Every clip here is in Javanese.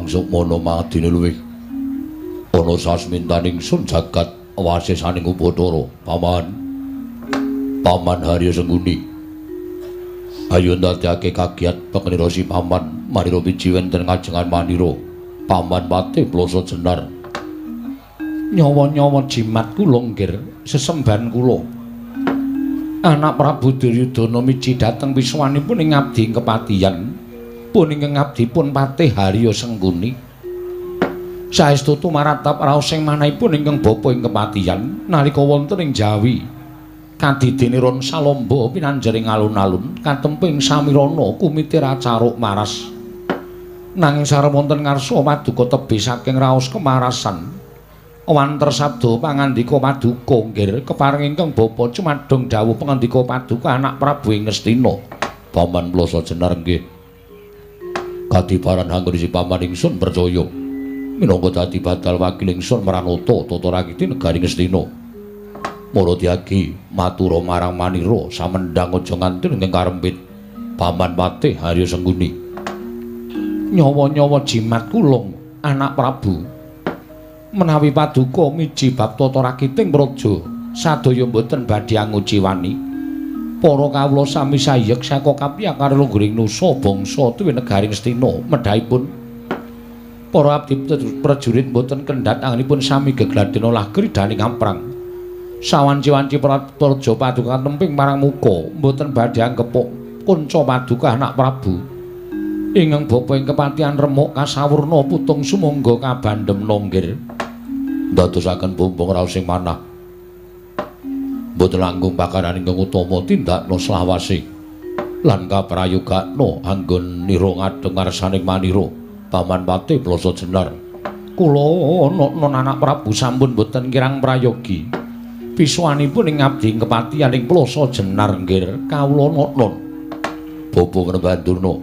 Sukmana madine luwih ana sasmintaning sun jagat wasisaning Upacara. Paman, Paman Harya Sengkuni, ayo ndadekake kagiat pengenira si Paman manira biji wonten ngajengan manira. Paman Patih Ploso Jenar. Nyawa-nyawa jimat kula nggir sesembahan kula. Anak Prabu Duryudana miji dhateng pisuwanipun ing ngabdi kepatihan pun ingkang ngabdipun Patih Harya Sengkuni. Saestu tumaratap raos ing manahipun ingkang bapa ing kepatihan nalika wonten ing Jawi. Kadidene Ron Salamba pinanjering alun-alun katemping samirana kumite racaruk maras. Nanging sareng wonten ngarsa paduka tebih saking raos kemarasan. Wanter sabda pangandika paduka nggir kepareng ingkang bapa cumadong dawuh pangandika paduka anak Prabu ing Ngastina. Paman Ploso Jenar nggih. Kadiparan anggon si Paman ingsun percaya minangka dadi badal wakil ingsun mranata tata rakiti negari Ngastina. Mara diagi matura marang manira samendhang aja nganti ing karempit. Paman Patih Harya Sengkuni. Nyawa-nyawa jimat kula anak Prabu. Menawi paduka miji bab tata rakiting praja sadaya mboten badhe anguciwani. Para kawula sami sayek saka kapiyakar lungguring nusa bangsa tuwi negari Ngastina medhahipun para abdi prajurit mboten kendhat anggenipun sami gegladhen olah kridaning amprang. Sawanci-wanci praja paduka temping marang muka mboten badhe anggepuk kunca paduka anak Prabu. Ingkang bapa ing kepatihan remuk kasawurna putung sumangga kabandhem nggir. Ndadosaken bumbung raos sing manah. Mboten langkung pakaran ingkang utama tindakna selawase lan kaprayogakna anggon nira ngadhep ngarsaning manira. Paman Patih Ploso Jenar. Kula non anak Prabu sampun mboten kirang prayogi. Pisuwanipun ing ngabdi kepatihan ing Ploso Jenar nggir kawula non. Bapa Ngrembandurna.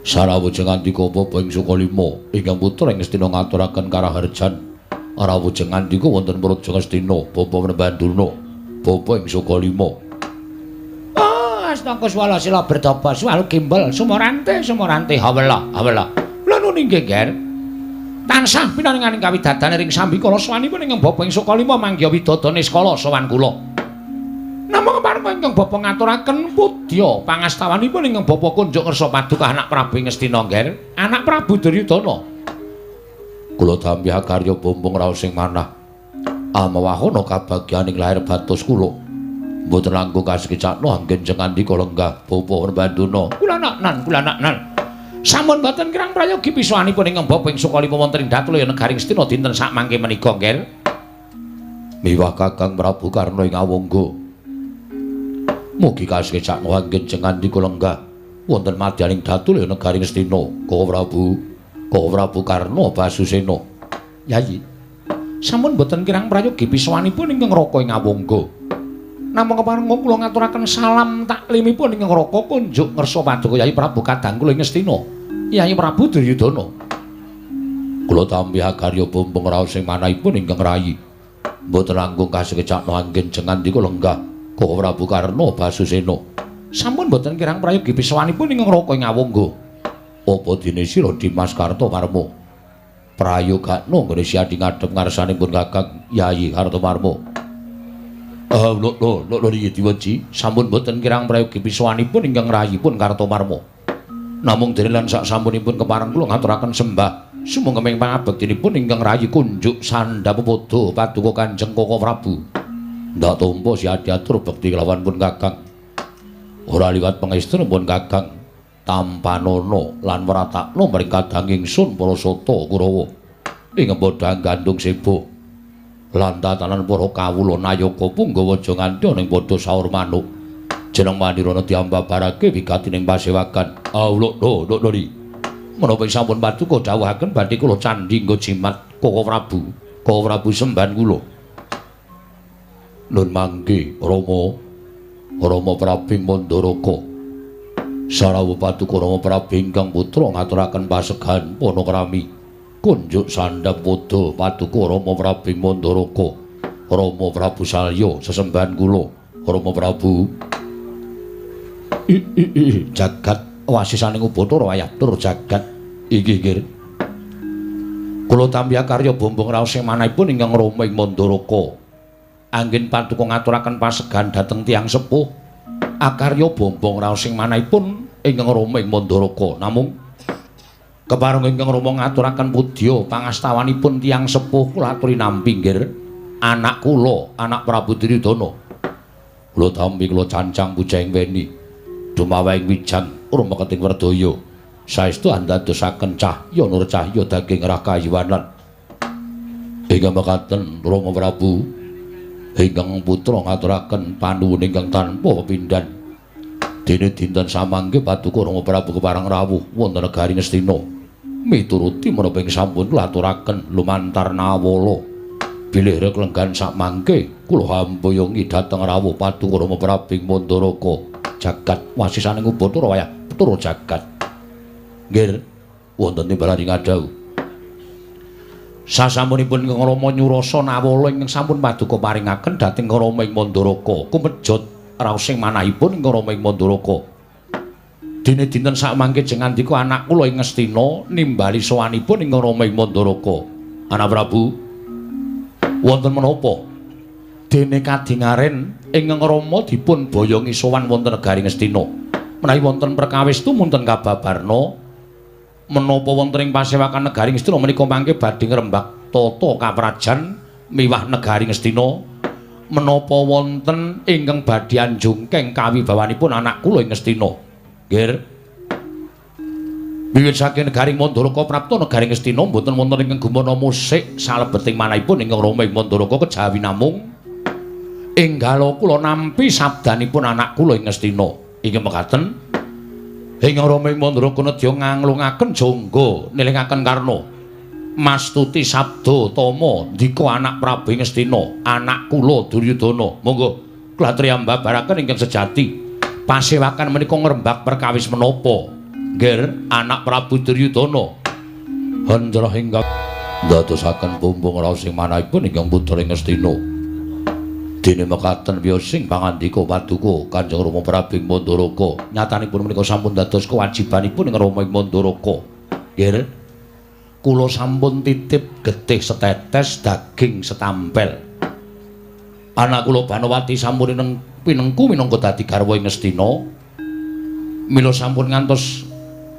Sarawujeng andika bapa ing Sukalima ingkang putra ing Ngastina ngaturaken karaharjan. Rawujeng andika wonten Praja Ngastina bapa Ngrembandurna. Bapa ing Sukalima. Ah, astaka swala sila bertapa swal gimbel sumorante sumorante hawela hawela. Lha nuni nggih, Ger. Tansah pinaringaning kawidadan ring sambikala sowanipun ingkang bapa ing Sukalima manggiha widada niskala sowan kula. Namung kepareng ingkang bapa ngaturaken pudya pangastawanipun ingkang bapa kunjuk ngersa paduka anak Prabu Ngastina nggih, anak Prabu Duryudana. Kula tampi akarya bumbung raos sing manah. Amawahana kabagyaning lahir batos kula. Mboten langkung kasekecakna anggen jengandika lenggah bapa Ngrembanduna. Kula naknan, kula naknan. Sampun boten kirang prayogi pisuwanipun ingkang bapa ing Sukalima wonten ing Datulaya negari Ngastina dinten sakmangke menika nggih. Miwah Kakang Prabu Karna ing Awangga. Mugi kasekecakna anggen jengandika lenggah wonten madyaning Datulaya negari Ngastina. Koko Prabu, Koko Prabu Karna Basusena. Yayi, sampun boten kirang prayogi pisuwanipun ingkang Raka ing Awangga. Namung kepareng kula ngaturaken salam taklimipun ingkang Raka kunjuk ngersa paduka Yayi Prabu kadang kula ing Ngastina. Yayi Prabu Duryudana. Kula tampi akarya bumbung raos sing manahipun ingkang rayi. Mboten langkung kasekecakna anggen jengandika lenggah Koko Prabu Karna Basusena. Sampun boten kirang prayogi pisuwanipun ingkang Raka ing Awangga. Apa dene sira Dimas Kartomarma? Prayogakna nggone siadi ngadhep ngarsanipun Kakang Yayi Kartomarma. Ah, lho lho lho iki diwenci. Sampun boten kirang prayogi pisuwanipun ingkang rayipun Kartomarma. Namung dene lan sak sampunipun kepareng kula ngaturaken sembah sumangga ing pangabektinipun ingkang rayi kunjuk sandhap padha paduka Kanjeng Koko Prabu. Ndak tampa siadi atur bekti kelawan pun Kakang. Ora liwat pangestuna pun Kakang tampanana lan wratakna maring kadang ingsun para sata Kurawa ing padhang gandung sebo. Lan tatanan para kawula nayaka punggawa aja nganti ana ing padha saur manuk. Jeneng manirana diambabarake wigatining pasewagan. Awlok lho lho lho. Menapa sampun paduka dawuhaken badhe kula candhi nggo jimat Koko Prabu. Koko Prabu sembahan kula. Nun mangke Rama, Rama Prabu Mandaraka. Sarawuh paduka Rama Prabu ingkang putra ngaturaken pasegan panakrami. Kunjuk sandhap padha paduka Rama Prabu Mandaraka. Rama Prabu Salya sesembahan kula. Rama Prabu. Jagat wasisaning Ubathara wayah tur jagat. Inggih, nggih. Kula tampi akarya bombong raos sing manahipun ingkang Rama ing Mandaraka. Anggen paduka ngaturaken pasegan dhateng tiyang sepuh. Akarya bombong raos sing manahipun ingkang Rama ing Mandaraka. Namung kepareng ingkang Rama ngaturaken pudya pangastawanipun tiyang sepuh kula aturi nampi nggih. Anak kula, anak Prabu Duryudana. Kula tampi kula cancang puja ing weni. Dumawahing wijang rumeketing werdaya. Saestu andadosaken cahya nur cahya daging rakayiwanan. Ingkang mekaten Rama Prabu ingkang putra ngaturaken panuwun ingkang tanpa pepindhan. Dene dinten samangke paduka Rama Prabu kepareng rawuh wonten negari Ngastina. Mituruti menapa ing sampun kula aturaken lumantar nawala. Bilih reklenggan samangke kula hamboyongi dhateng rawuh paduka Rama Prabu ing Mandaraka. Jagat wasisaning Ubathara wayah Bathara jagat. Nggih, wonten timbalan ing adhawuh. Sasampunipun Ingkang Rama nyurasa nawala ingkang sampun paduka paringaken dhateng Rama ing Mandaraka, kumejot raosing manahipun Ingkang Rama ing Mandaraka. Dene dinten sakmangke jeng ngandika anak kula ing Ngastina nimbali sowanipun Ingkang Rama ing Mandaraka. Anak Prabu, wonten menapa? Dene kadingaren Ingkang Rama dipun boyongi sowan wonten negari Ngastina. Menawi wonten perkawis tumunten kababarna menapa wonten ing pasewakan negari Ngastina menika mangke badhe ngrembak tata kaprajan miwah negari Ngastina, menapa wonten ingkang badhe anjungkeng kawibawanipun anak kula ing Ngastina. Nggih. Wiwit saking negari Mandaraka prapta negari Ngastina mboten wonten ingkang gumana musik salebeting manahipun ingkang Rama ing Mandaraka kejawi namung enggala kula nampi sabdanipun anak kula ing Ngastina. Inggih mekaten ingkang Rama ing Mandaraka nedya nganglungaken jangga nilingaken karna mastuti sabda tama ndika anak Prabu ing Ngastina, anak kula Duryudana. Monggo kula atriyambabaraken ingkang sejati. Pasewakan menika ngrembak perkawis menapa? Nggih, anak Prabu Duryudana. Hendra ingkang ndadosaken bumbung raos ing manahipun ingkang putra ing Ngastina. Dene mekaten wiyosing pangandika paduka Kanjeng Rama Prabu ing Mandaraka. Nyatanipun menika sampun dados kewajibanipun ing Rama ing Mandaraka. Nggih. Kula sampun titip getih setetes daging setampel. Anak kula Banowati sampun pinengku minangka dadi garwa ing Ngastina. Mila sampun ngantos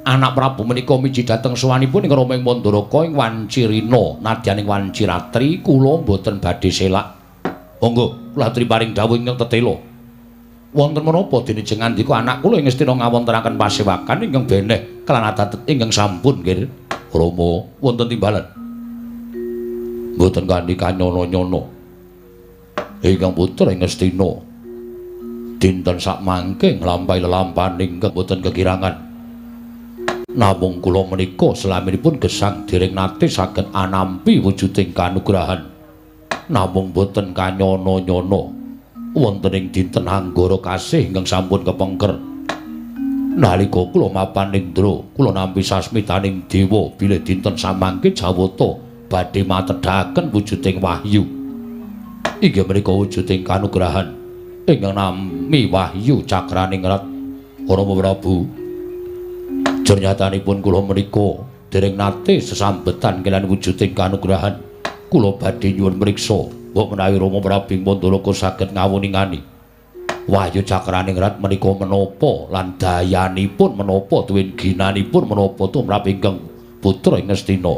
anak Prabu menika miji dhateng sowanipun ing Rama ing Mandaraka ing wanci rina nadyan ing wanci ratri kula mboten badhe selak. Monggo kula aturi paring dawuh ingkang tetela. Wonten menapa dene jeng ngandika anak kula ing Ngastina ngawontenaken pasewakan ingkang beneh kelan adat ingkang sampun nggih. Rama wonten timbalan. Mboten kanthi kanyono-nyono. Ingkang putra ing Ngastina dinten sakmangke nglampahi lelampahan ingkang boten kekirangan. Namung kula menika selaminipun gesang dereng nate saged anampi wujuding kanugrahan. Namung boten kanyono-nyono wonten ing dinten Anggara kasih ingkang sampun kepengker. Nalika kula mapan indra, kula nampi sasmitaning dewa bilih dinten samangke jawata badhe matedhaken wujuding wahyu. Inggih menika wujuding kanugrahan ingkang nami wahyu cakraningrat. Rama Prabu, jernyatanipun kula menika dereng nate sesambetan kaliyan wujuding kanugrahan. Kula badhe nyuwun mriksa mbok menawi Rama Prabu ing Mandaraka saged ngawuningani wahyu cakraningrat menika menapa lan dayanipun menapa tuwin ginanipun menapa tumrap ingkang putra ing Ngastina.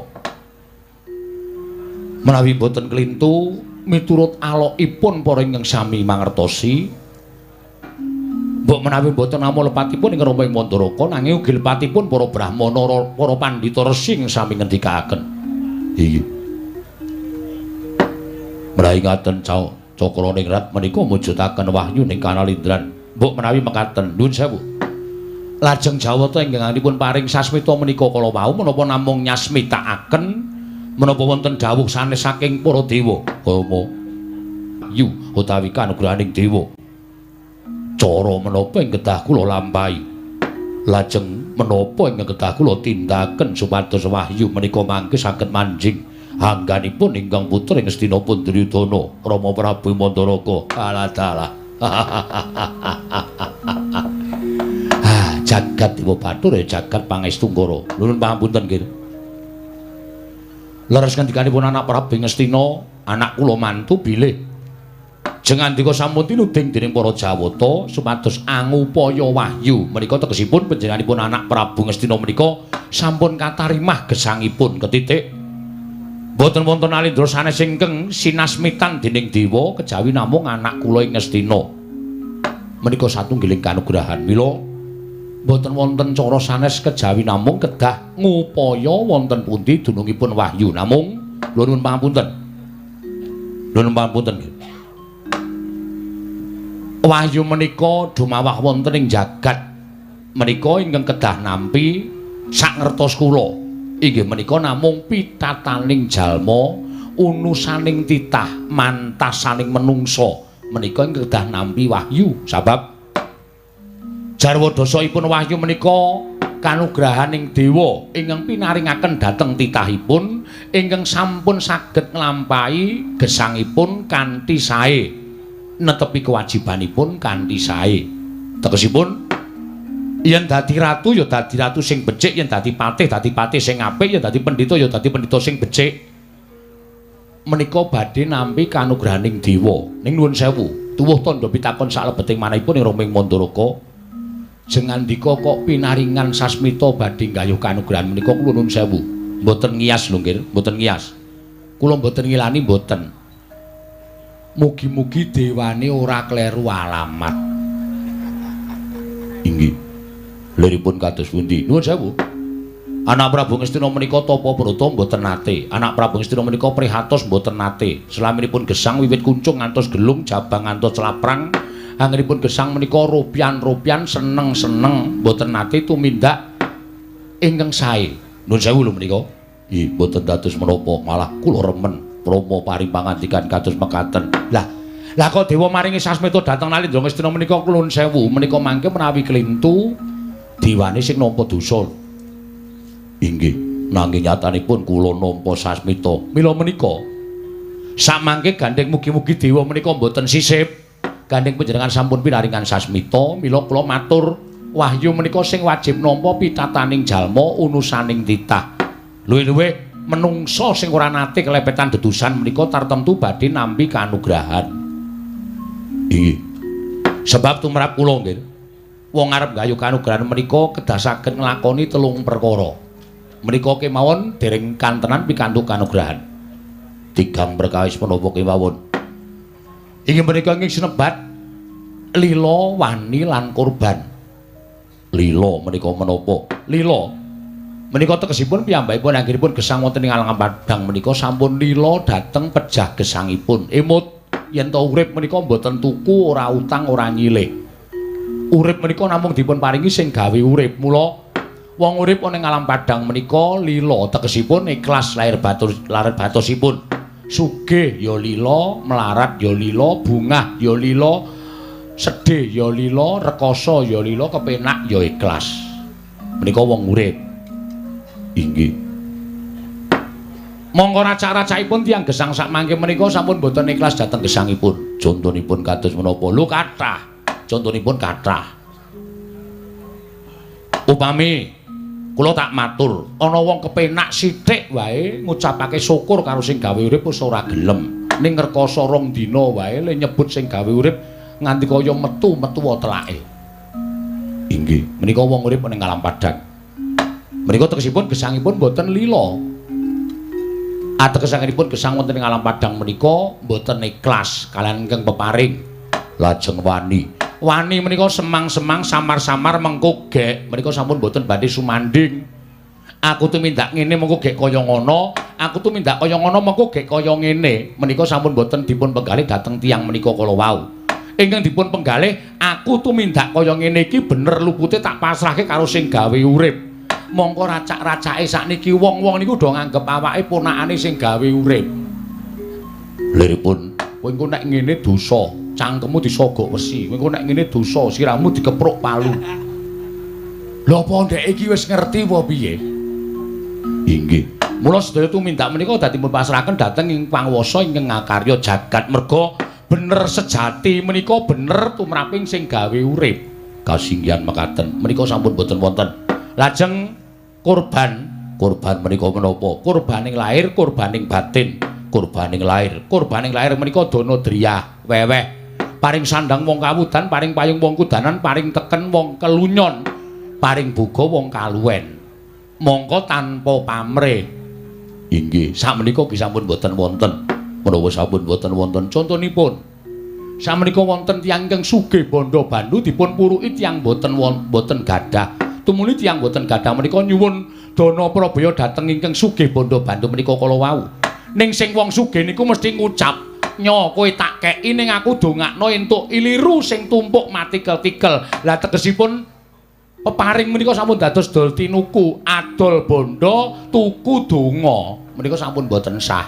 Menawi boten klintu miturut alokipun para ingkang sami mangertosi, mbok menawi boten namung lepatipun ing Rama ing Mandaraka nanging ugi lepatipun para brahmana, para pandhita resi ingkang sami ngendikaaken. Iya. Menawi ngaten Cakraningrat menika mujudaken wahyu ning kanalindran. Mbok menawi mekaten, nuwun sewu. Lajeng jawata ingkang dipun paring sasmita menika kala wau menapa namung nyasmitakaken menapa wonten dawuh sanes saking para dewa? Rama yu utawi kanugrahaning dewa. Cara menapa ing kedah kula lampahi? Lajeng menapa ingkang kedah kula tindakaken supados wahyu menika mangke saged manjing angganipun ingkang putra ing Ngastina pun Duryudana Rama Prabu Mandaraka. Alah dalah. Ah, Jagat Dewa Bathara jagat Pangestu Ngara. Nuwun pangapunten nggih. Leres ngendikanipun anak Prabu Ngastina, anak kula mantu bilih jengandika sampun tinuding dening para Jawata supados angupaya wahyu. Menika tegesipun panjenenganipun anak Prabu Ngastina menika sampun katarimah gesangipun ketitik. Mboten wonten alindra sanes ingkang sinasmitan dening dewa kejawi namung anak kula ing Ngastina. Menika satunggiling kanugrahan. Mila mboten wonten cara sanes kejawi namung kedah ngupaya wonten pundi dunungipun wahyu. Namung kula nuwun pangapunten. Nuwun pangapunten. Wahyu menika dumawah wonten ing jagat menika ingkang kedah nampi sangertos kula. Inggih menika namung pitataning jalma, unusaning titah, mantasaning menungsa menika ingkang kedah nampi wahyu. Sabab jarwa dasaipun wahyu menika kanugrahaning dewa ingkang pinaringaken dhateng titahipun ingkang sampun saged nglampahi gesangipun kanthi sae, netepi kewajibanipun kanthi sae. Tegesipun yen dadi ratu ya dadi ratu sing becik, yen dadi patih dadi patih sing apik, yen dadi pendhita ya dadi pendhita sing becik. Menika badhe nampi kanugrahaning dewa. Ning nuwun sewu, tuwuh tandha pitakon saklebeting manahipun ing Roming Mandaraka. Jengandika kok pinaringan sasmita badhe nggayuh kanugrahan menika kula nuwun sewu. Mboten ngiyas lho nggih, mboten ngiyas. Kula mboten ngilani mboten. Mugi-mugi dewane ora kleru alamat. Inggih. Liripun kados pundi? Nuwun sewu. Anak Prabu Ngastina menika tapa brata mboten nate. Anak Prabu Ngastina menika prihatos mboten nate. Selaminipun gesang wiwit kuncung ngantos gelung, jabang ngantos laprang. Anggenipun gesang menika rupian-rupian seneng-seneng mboten nate tumindak ingkang sae. Nuwun sewu lho menika. Nggih, mboten dados menapa, malah kula remen promo paring pangandikan kados mekaten. Lah, lah kok dewa maringi sasmita dhateng Nalindra Ngastina menika kula nuwun sewu menika mangke menawi klintu dewane sing nampa dosa. Inggih, nanging nyatanipun kula nampa sasmita. Mila menika samangke gandheng mugi-mugi dewa menika mboten sisip. Gandheng panjenengan sampun pinaringan sasmita, mila kula matur wahyu menika sing wajib nampa pitataning jalma unusaning titah. Luwih-luwih menungsa sing ora nate kelepetan dedusan menika tartemtu badhe nampi kanugrahan. Inggih. Sebab tumrap kula nggih, wong arep nggayuh kanugrahan menika kedah saged nglakoni telung perkara. Menika kemawon dereng kantenan pikantuk kanugrahan. Tigang perkawis menapa kemawon? Inggih menika ingkang sinebat lila, wani lan kurban. Lila menika menapa? Lila menika tegesipun piyambakipun anggenipun gesang wonten ing alang padhang menika sampun lila dhateng pejah gesangipun. Emut yen to urip menika mboten tuku, ora utang, ora nyilih. Urip menika namung dipun paringi sing gawe urip. Mula wong urip ana ing alam padhang menika lila tegesipun ikhlas lahir batosipun. Sugih ya lila, melarat ya lila, bungah ya lila, sedih ya lila, rekoso ya lila, kepenak ya ikhlas. Menika wong urip. Inggih. Mongko racak-racakipun tiyang gesang sakmangke menika sampun boten ikhlas dhateng gesangipun. Contonipun kados menapa? Lho kathah. Contonipun kathah. Upami kula tak matur, ana wong kepenak sithik wae ngucapake syukur karo sing gawe urip wis ora gelem. Ning rekoso rong dina wae le nyebut sing gawe urip nganti kaya metu-metu telake. Inggih, menika wong urip ning alam padhang. Menika tegesipun gesangipun boten lila. Ategesanipun gesang wonten ing alam padhang menika boten ikhlas kaliyan ingkang peparing. Lajeng wani. Wani menika semang-semang samar-samar mengko gek menika sampun boten badhe sumanding. Aku tumindak ngene mengko gek kaya ngono, aku tumindak kaya ngono mengko gek kaya ngene. Menika sampun boten dipun penggalih dhateng tiyang menika kala wau. Ingkang dipun penggalih aku tumindak kaya ngene iki bener lupute tak pasrahke karo sing gawe urip. Mongko racak-racake sakniki wong-wong niku do nganggep awake ponakane sing gawe urip. Liripun kowe engko nek ngene dosa, cangkemmu disogok wesi. Kowe engko nek ngene dosa, sirahmu dikepruk palu. Lho apa ndek iki wis ngerti apa piye? Inggih. Mula sedaya tumindak menika dadi pun pasrahaken dhateng ing panguwasa ingkang ngakarya jagat merga bener sejati menika bener tumraping sing gawe urip. Kasinggihan mekaten menika sampun boten wonten. Lajeng kurban, kurban menika menapa? Kurbaning lahir, kurbaning batin. Kurbaning lahir, kurbaning lahir menika dana driyah, weweh. Paring sandang wong kawudan, paring payung wong kudanan, paring teken wong kelunyon, paring buga wong kaluwen. Mongko tanpa pamrih. Inggih, sakmenika nggih sampun boten wonten. Menawa sampun boten wonten contonipun, sakmenika wonten tiyang ingkang sugih bandha bandu dipun puruki tiyang boten boten gadah. Tumuli tiyang boten gadah menika nyuwun dana prabaya dhateng ingkang sugih bandha bandu menika kala wau. Ning sing wong sugih niku mesti ngucap, "Nyo, kowe tak keki ning aku dongakno entuk iliru sing tumpuk mati ketikel." Lah tegesipun peparing menika sampun dados dol tinuku, adol bondo, tuku donga. Menika sampun boten sah.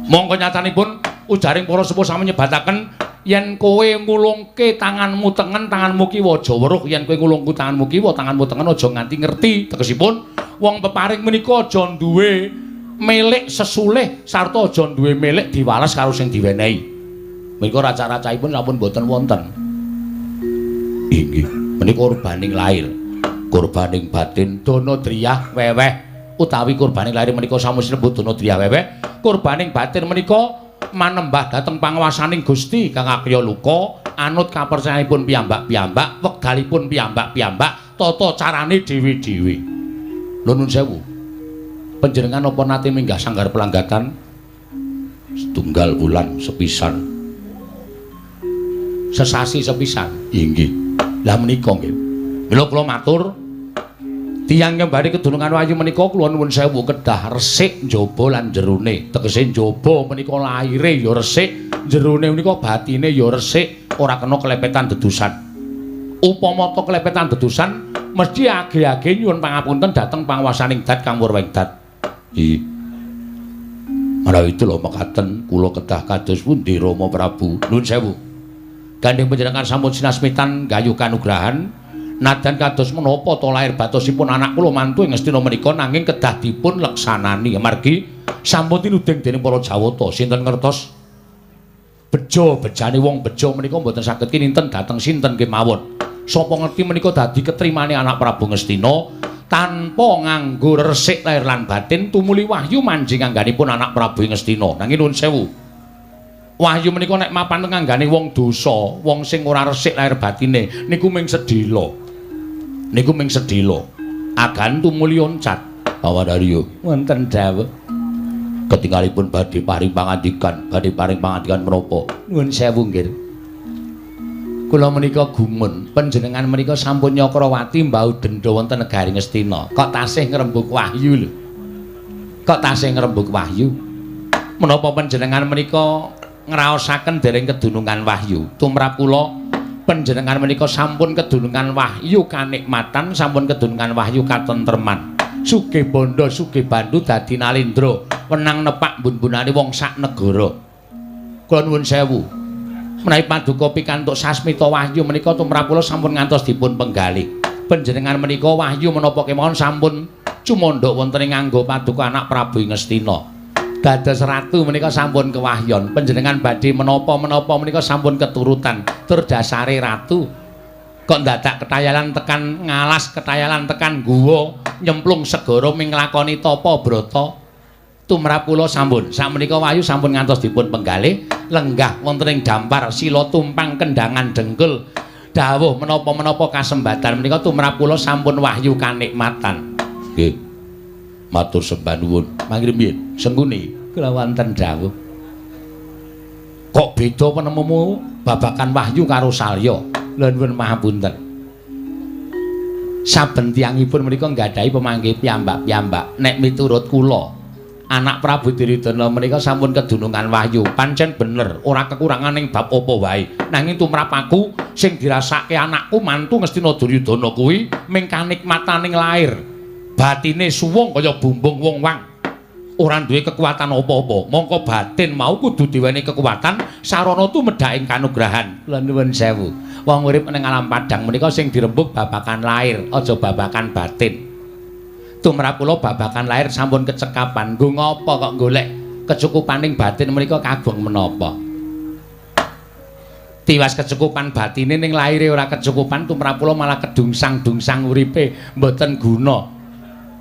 Mongko nyatanipun ujaring para sepuh sami nyebataken yen kowe ngulungke tanganmu tengen, tanganmu kiwa aja weruh, yen kowe ngulungku tanganmu kiwa, tanganmu tengen aja nganti ngerti. Tegesipun wong peparing menika aja duwe milik sesulih sarta aja duwe milik diwales karo sing diwenehi. Menika raca-racahipun sampun boten wonten. Inggih, menika kurbaning lahir, kurbaning batin, dana driyah weweh utawi kurbaning lahir menika sampun sinebut dana driyah weweh, kurbaning batin menika manembah dhateng panguwasaning Gusti kang akya luka, anut kapercayanipun piyambak-piyambak, wekdalipun piyambak-piyambak, tata carane dhewe-dhewe. Lho nun sewu. Panjenengan napa nate minggah sanggar pelanggatan? Setunggal wulan sepisan. Sesasi sepisan. Inggih. Lah menika nggih. Mila kula matur tiyang ingkang badhe kedunungan wahyu menika kula nuwun sewu kedah resik njaba lan jerone. Tegese njaba menika laire ya resik, jerone menika batine ya resik, ora kena kelepetan dedusan. Upama ta kelepetan dedusan mesti age-age nyuwun pangapunten dhateng panguwasaning dat kang wurwing dat. Nggih. Menawi lho mekaten kula kedah kados pundi Rama Prabu? Nuwun sewu. Gandeng panjenengan sampun sinasmitan gayuh kanugrahan nadan kados menapa ta lahir batosipun anak kula mantu ing Ngastina menika nanging kedah dipun leksanani amargi sampun tinuding dening para Jawata. Sinten ngertos bejo bejane wong bejo menika mboten saged kininten dhateng sinten kemawon. Sapa ngerti menika dadi ketrimane anak Prabu Ngastina tanpa nganggo resik lahir lan batin tumuli wahyu manjing angganipun anak Prabu Ngastina. Nanging nuwun sewu, wahyu menika nek mapan teng anggane wong dosa, wong sing ora resik lahir batine niku ming sedhela. Niku ming sedhela. Agan tumuli oncat. Pawandarya wonten dawuh. Ketingalipun badhe paring pangandikan, badhe paring pangandikan menapa? Nuwun sewu nggih. Kula menika gumun, panjenengan menika sampun Nyakrawati mbau denda wonten negari Ngastina. Kok tasih ngrembug wahyu lho. Kok tasih ngrembug wahyu? Menapa panjenengan menika ngraosaken dereng kedunungan wahyu? Tumrap kula panjenengan menika sampun kedunungan wahyu kanikmatan, sampun kedunungan wahyu katentreman. Sugih bondo, sugih bandu dadi nalendra, wenang nepak bun-bunane wong sak negara. Kula nuwun sewu. Menawi paduka pikantuk sasmita wahyu menika tumrap kula sampun ngantos dipun penggalih. Panjenengan menika wahyu menapa kemawon sampun cumandhak wonten ing angga paduka anak Prabu Ngastina. Dados ratu menika sampun kewahyon. Panjenengan badhe menapa-menapa menika sampun keturutan tur dasare ratu. Kok dadak ketayalan tekan ngalas, ketayalan tekan guwa, nyemplung segara ming nglakoni tapa brata. Tumrap kula sampun sakmenika wahyu sampun ngantos dipun penggalih, lenggah wonten ing dampar sila tumpang kendangan dengkul. Dawuh menapa-menapa kasembatan menika tumrap kula sampun wahyu kanikmatan. Nggih. Matur sembah nuwun. Mangke piye? Sengkuni kula wonten dawuh. Kok beda penemumu babakan wahyu karo salya? Lha nuwun mahapunten. Saben tiyangipun menika nggadahi pemanggih piyambak-piyambak. Nek miturut kula, anak Prabu Duryudana menika sampun kedunungan wahyu. Pancen bener, ora kekurangan ing bab apa wae. Nanging tumrap aku sing dirasake anakku mantu Ngastina Duryudana kuwi ming kanikmataning lair. Batine suwung kaya bumbung wong wang. Ora duwe kekuatan apa-apa. Mongko batin mau kudu diwenehi kekuatan sarana tumedhaking kanugrahan. Kula nuwun sewu. Wong urip ning alam padhang menika sing dirembug babakan lair, aja babakan batin. Tumrap kula babakan lair sampun kecekapan. Nggo ngapa kok golek kecukupaning batin menika kagong menapa? Tiwas kecukupan batine ning laire ora kecukupan tumrap kula malah kedungsang-dungsang uripe mboten guna.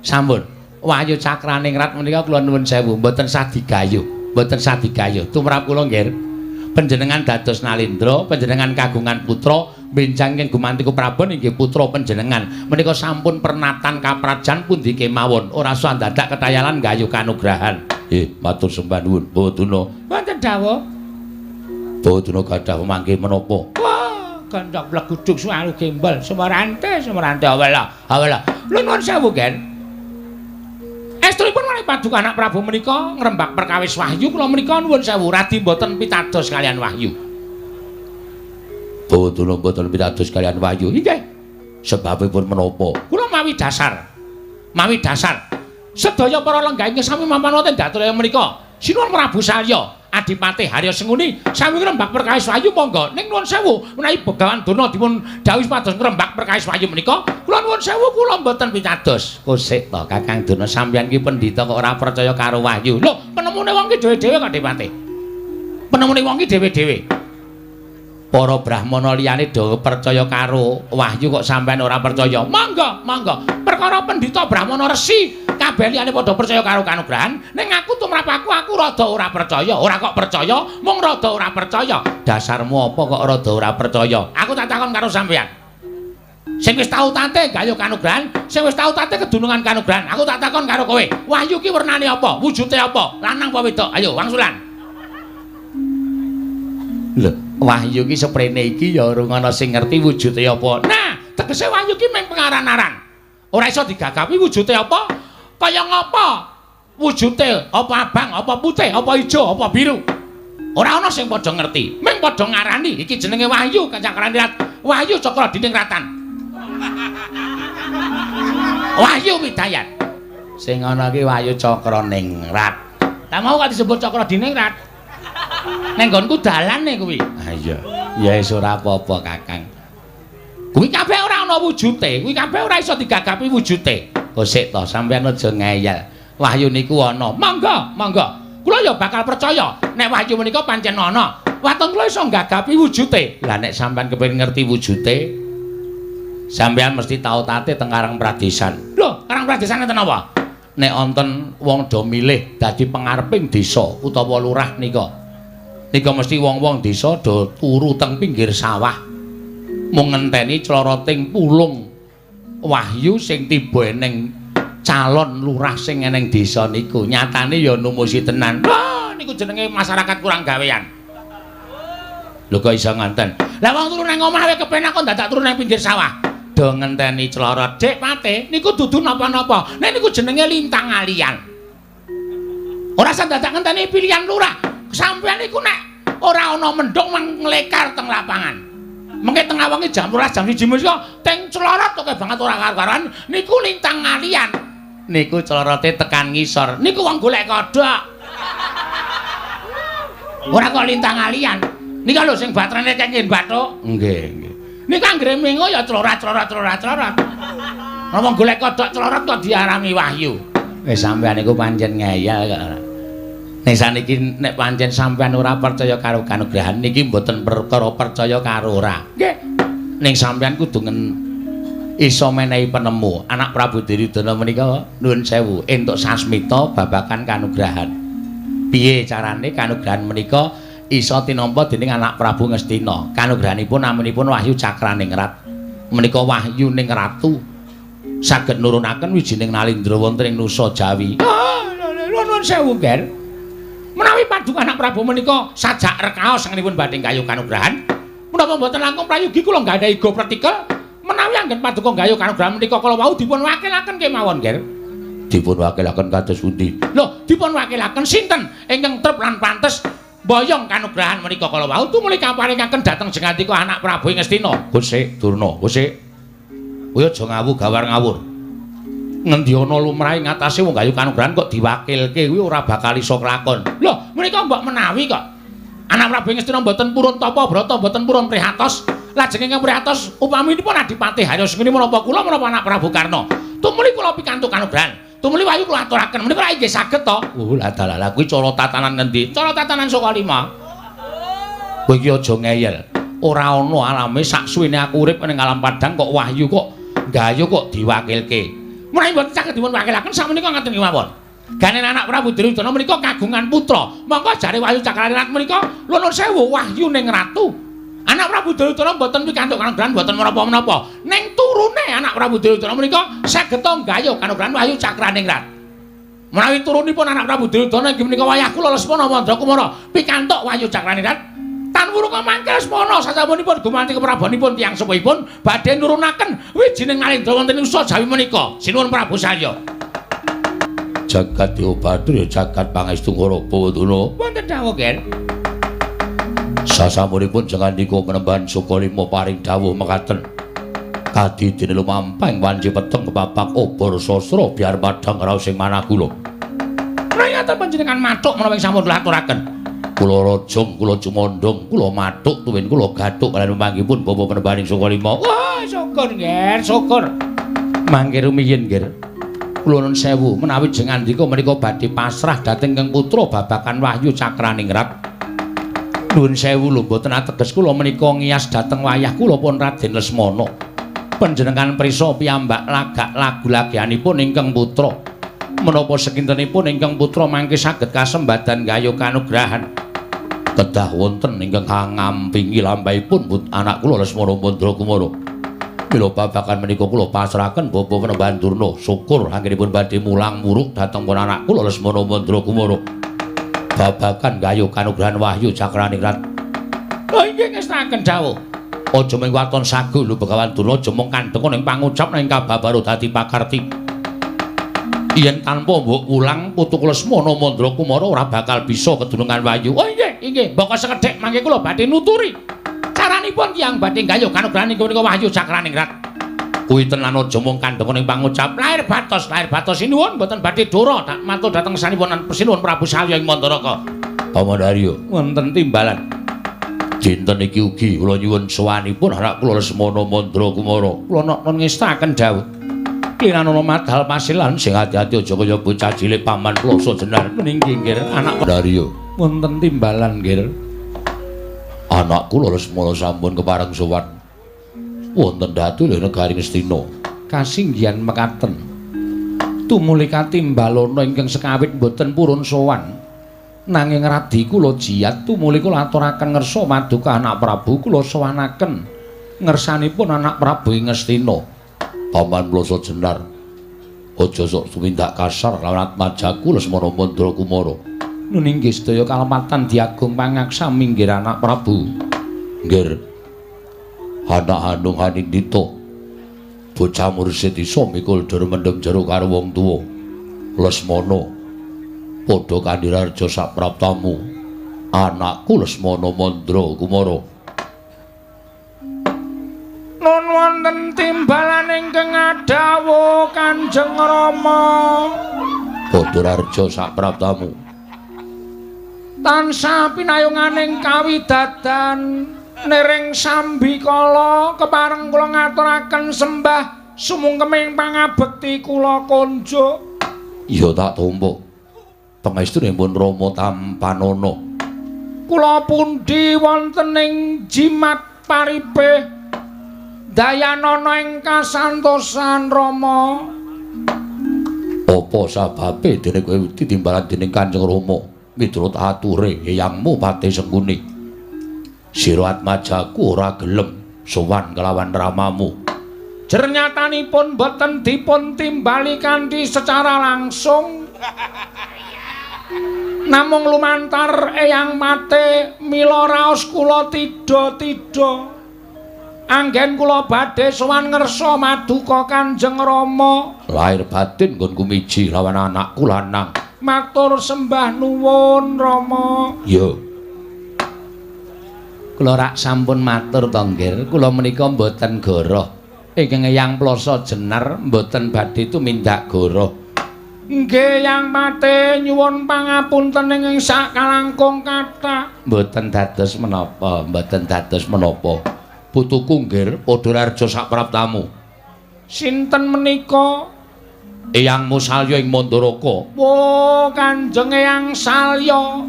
Sampun. Wahyu Cakraningrat menika kula nuwun sewu mboten sah digayuh, mboten sah digayuh. Tumrap kula nggih panjenengan dados Nalendra, panjenengan kagungan putra benjang ing gumantiku Prabon inggih putra panjenengan. Menika sampun pernatan kaprajan pundi kemawon, ora usah dadak ketayalan gayuh kanugrahan. Matur sembah nuwun, Bawaduna. Wonten dawuh. Bawaduna gadah manggih menapa? Wah, gendhok bleguduk suwaru gembel, semerante, semerante awala, awala. Lho nuwun sewu, Gen. Estunipun menawi paduka anak Prabu menika ngrembak perkawis wahyu kula menika nuwun sewu radi mboten pitados kalian wahyu. Bawaduna mboten pitados kalian wahyu. Inggih. Sebabipun menapa? Kula mawi dasar. Mawi dasar. Sedaya para lenggah ingkang sami mapan wonten daturaya menika. Sinuwun Prabu Salya, Adipati Harya Sengkuni sami ngrembak perkawis wahyu monggo. Ning nuwun sewu menawi Begawan Durna dipun dawuhi supados ngrembak perkawis wahyu menika, kula nuwun sewu kula mboten pitados. Kosik to Kakang Durna, sampeyan ki pendhita kok ora percaya karo wahyu. Lho, penemune wong ki dhewe-dhewe kok Adipati. Penemune wong ki dhewe-dhewe. Para brahmana liyane do percaya karo wahyu kok sampeyan ora percaya. Monggo, monggo. Perkara pendhita brahmana resi kabeh liyane padha percaya karo kanugrahan, ning aku tumrap aku rada ora percaya. Ora kok percaya, mung rada ora percaya. Dasarmu apa kok rada ora percaya? Aku tak takon karo sampeyan. Sing wis tau tate gayuh kanugrahan, sing wis tau tate kedunungan kanugrahan, aku tak takon karo kowe. Wahyu ki wernane apa? Wujude apa? Lanang apa wedok? Ayo wangsulan. Lho, wahyu ki seprene iki ya ora ana sing ngerti wujude apa. Nah, tegese wahyu ki mung pengaran-aran. Ora iso digagapi wujude apa? Kaya ngapa? Wujude apa abang, apa putih, apa ijo, apa biru. Ora ana sing padha ngerti. Mung padha ngarani iki jenenge wahyu Cakraningrat. Wahyu Cakradiningkratan. Wahyu Widayat. Sing ana ki Wahyu Cakraningrat. Lah mau kok disebut Cakradiningrat? Neng nggonku dalane kuwi. Ha iya. Ya wis ora apa-apa, Kakang. Kuwi kabeh ora ana wujute, kuwi kabeh ora iso digagapi wujute. Kosik to, sampeyan aja ngeyel. Wahyu niku ana. Monggo, monggo. Kula ya bakal percaya nek wahyu menika pancen ana. Waton kula iso nggagapi wujute. Lah nek sampeyan kepengin ngerti wujute, sampeyan mesti tau tate teng Karang Pradesan. Lho, Karang Pradesan enten apa? Nek wonten wong do milih dadi pengareping desa utawa lurah nika. Nika mesti wong-wong desa do turu teng pinggir sawah. Mung ngenteni cloroting pulung wahyu sing tiba eneng calon lurah sing eneng desa niku. Nyatane ya numusi tenan. Wah, niku jenenge masyarakat kurang gawean. Lho kok iso ngonten? Lah wong turu nang omah wae kepenak kok dadak turu nang pinggir sawah. Do ngenteni clorot. Dik Pate, niku dudu napa-napa. Nek niku jenenge lintang alian. Ora usah dadak ngenteni pilihan lurah. Sampeyan niku nek ora ana mendung mang nglekar teng lapangan. Mengke tengah wengi jam 12 jam 1 menika teng clorot oke banget ora karu-karuan niku lintang ngalian. Niku clorote tekan ngisor. Niku wong golek kodhok. Ora kok lintang ngalian. Nika lho sing batrene kenging bathuk. Nggih, nggih. Niku anggere mengo ya clorat clorat clorat clorot. Wong golek kodhok clorot kok diarani wahyu. Wis sampeyan niku pancen ngeyel kok ora. Nek saniki nek pancen sampeyan ora percaya karo kanugrahan niki mboten perkara percaya karo ora. Nggih. Ning sampeyan kudu iso menehi penemu. Anak Prabu Duryudana menika nuwun sewu entuk sasmita babagan kanugrahan. Piye carane kanugrahan menika iso tinampa dening anak Prabu Ngastina? Kanugrahanipun naminipun Wahyu Cakraningrat. Menika wahyu ning ratu saged nurunaken wijining Nalindra wonten ing Nusa Jawi. Ah, nuwun sewu, Ger. Menawi paduka anak Prabu menika sajak rekaos sangenipun badhe gayuh kanugrahan, menapa mboten langkung prayogi kula nggadahi go pretikel menawi anggen paduka gayuh kanugrahan menika kala wau dipun wakilaken kemawon, Ger. Dipun wakilaken kados pundi? Lho, dipun wakilaken sinten ingkang trep lan pantes mboyong kanugrahan menika kala wau tumuli kaparingaken dhateng jengantika anak Prabu Ngastina. Kosik Durna, kosik. Kowe aja ngawu gawar ngawur. Ngendi ana lumrahe ngatasé wong gayuh kanugrahan kok diwakilke kuwi ora bakal iso klakon. Lho, menika mbok menawi kok. Anak Prabu Ngastina mboten purun tapa brata, mboten purun prihatos. Lajeng ingkang prihatos upaminipun Adipati Harya Sengkuni menapa kula menapa anak Prabu Karna. Tumuli kula pikantuk kanugrahan. Tumuli wahyu kula aturaken. Menika inggih saged to? Oh, lah dalah kuwi cara tatanan ngendi? Cara tatanan saka lima. Kowe iki aja ngeyel. Ora ana alame sak suwene aku urip ning alam padang kok wahyu kok gayo kok diwakilke. Menawi mboten saged dipun wakilaken sakmenika ngaten kemawon. Gane anak Prabu Duryudana menika kagungan putra. Monggo jare Wahyu Cakraningrat menika nuwun sewu wahyu ning ratu. Anak Prabu Duryudana mboten pikantuk kanugrahan mboten menapa-menapa. Ning turune anak Prabu Duryudana menika saged nggayuh kanugrahan Wahyu Cakraningrat. Menawi turunipun anak Prabu Duryudana inggih menika wayah kula Lesmana Mandra Kumara pikantuk Wahyu Cakraningrat. Tan wurunga mangke Lesmana sasampunipun gumanti keprabonipun tiyang sepuhipun badhe nurunaken wijining Nalendra wonten ing Nusa Jawi menika. Sinuwun Prabu Salya. Jagat Dewa Bathara jagat pangestu Bawa Durna. Wonten dawuh, Ger. Sasampunipun jengandika penemban Sukalima paring dawuh mekaten. Kadi dene lumampah ing wanci peteng kepapak obor sastra biar padhang raos ing manah kula. Menawi ngaten panjenengan mathuk menawi sampun kula aturaken. Kula rajang, kula cumandhong, kula mathuk tuwin kula gathuk kaliyan pemanggihipun Bapak Penembaning Sukalima. Wah, syukur, Nger, syukur. Mangke rumiyin, Nger. Kula nuwun sewu menawi jengandika menika badhe pasrah dhateng ingkang putra babakan Wahyu Cakraningrat. Nuwun sewu lho mboten ateges kula menika ngiyas dhateng wayah kula pun Raden Lesmana. Panjenengan prisa piyambak lagak lagu lagianipun ingkang putra. Menapa sekintenipun ingkang putra mangke saged kasembadan gayuh kanugrahan. Kedah wonten ingkang ngampingi lampahipun anak kula Lesmana Mandra Kumara. Mila babagan menika kula pasrahaken Bapak Penemban Durna. Syukur anggenipun badhe mulang muruk dhateng pun anak kula Lesmana Mandra Kumara. Babagan gayuh kanugrahan Wahyu Cakraningrat. Oh inggih ngestaken dawuh. Aja mung waton sagu lho Begawan Durna, aja mung kandheng ning pangucap ning kababaro dadi pakarti. Yen tanpa mbok ulang putu Lesmana Mandra Kumara ora bakal bisa kedunungan Wahyu. Oh inggih, inggih, mboko sekedhik mangke kula badhe nuturi. Caranipun tiyang badhe nggayuh kanugrahan inggih menika Wahyu Cakraningrat. Kuwi tenan aja mung kandheng ning pangucap. Lahir batos, lahir batos sinuwun mboten badhe dora tak matur dhateng sanipun sinuwun Prabu Salya ing Mandaraka. Paman Haryo, wonten timbalan. Dinten iki ugi kula nyuwun sowanipun anak kula Lesmana Mandra Kumara. Kula noknon ngestaken dawuh. Klinanana madal pasilan sing ati-ati aja kaya bocah cilik paman Ploso Jenar. Meninggi nggih anak Haryo. Wonten timbalan nggih. Anak kula Lesmana sampun kepareng sowan wonten datu lho negari Ngastina. Kasinggihan mekaten. Tumuli katimbalana ingkang sekawit mboten purun sowan. Nanging radi kula jiyat tumuli kula aturaken ngersa maduka anak Prabu kula sowanaken ngersanipun anak Prabu ing Ngastina. Paman Ploso Jenar, aja sok tumindak kasar lawan atmajaku Lesmana Mandra Kumara. Nun inggih sedaya kalepatan diagung pangaksa minggir anak Prabu. Nggih. Anak Hanung Hanindita, bocah mursid iso mikul dor mendem jero karo wong tuwa. Lesmana, padha kandhirareja sapraptamu. Anakku Lesmana Mandra Kumara. Nun wonten timbalan ingkang adhawuh Kanjeng Rama. Padha rareja sapraptamu. Tansah pinayunganing kawidadan nering sambikala kepareng kula ngaturaken sembah sumungkeming pangabekti kula konjuk. Ya tak tampa. Pangestunipun Rama tampanana. Kula pundi wonten ing jimat paripih dayanana ing kasantosan Rama. Apa sababe dene kowe ditimbalan dening Kanjeng Rama miturut ature eyangmu Patih Sengkuni? Sira atmajaku ora gelem sowan kelawan ramamu. Jernyatanipun boten dipun timbali kanthi secara langsung. Namung lumantar eyang Patih mila raos kula tidha-tidha. Anggen kula badhe sowan ngersa maduka Kanjeng Rama. Lahir batin nggonku miji lawan anakku lanang. Matur sembah nuwun Rama. Ya. Kula rak sampun matur to nggih, kula menika mboten goroh. Ingkang Eyang Ploso Jenar mboten badhe tumindak goroh. Nggih Yang Patih nyuwun pangapunten ing sakalangkung kathah. Mboten dados menapa, mboten dados menapa. Putuku nggih padha rareja sapraptamu. Sinten menika? Eyangmu Salya ing Mandaraka. Oh, Kanjeng Eyang Salya.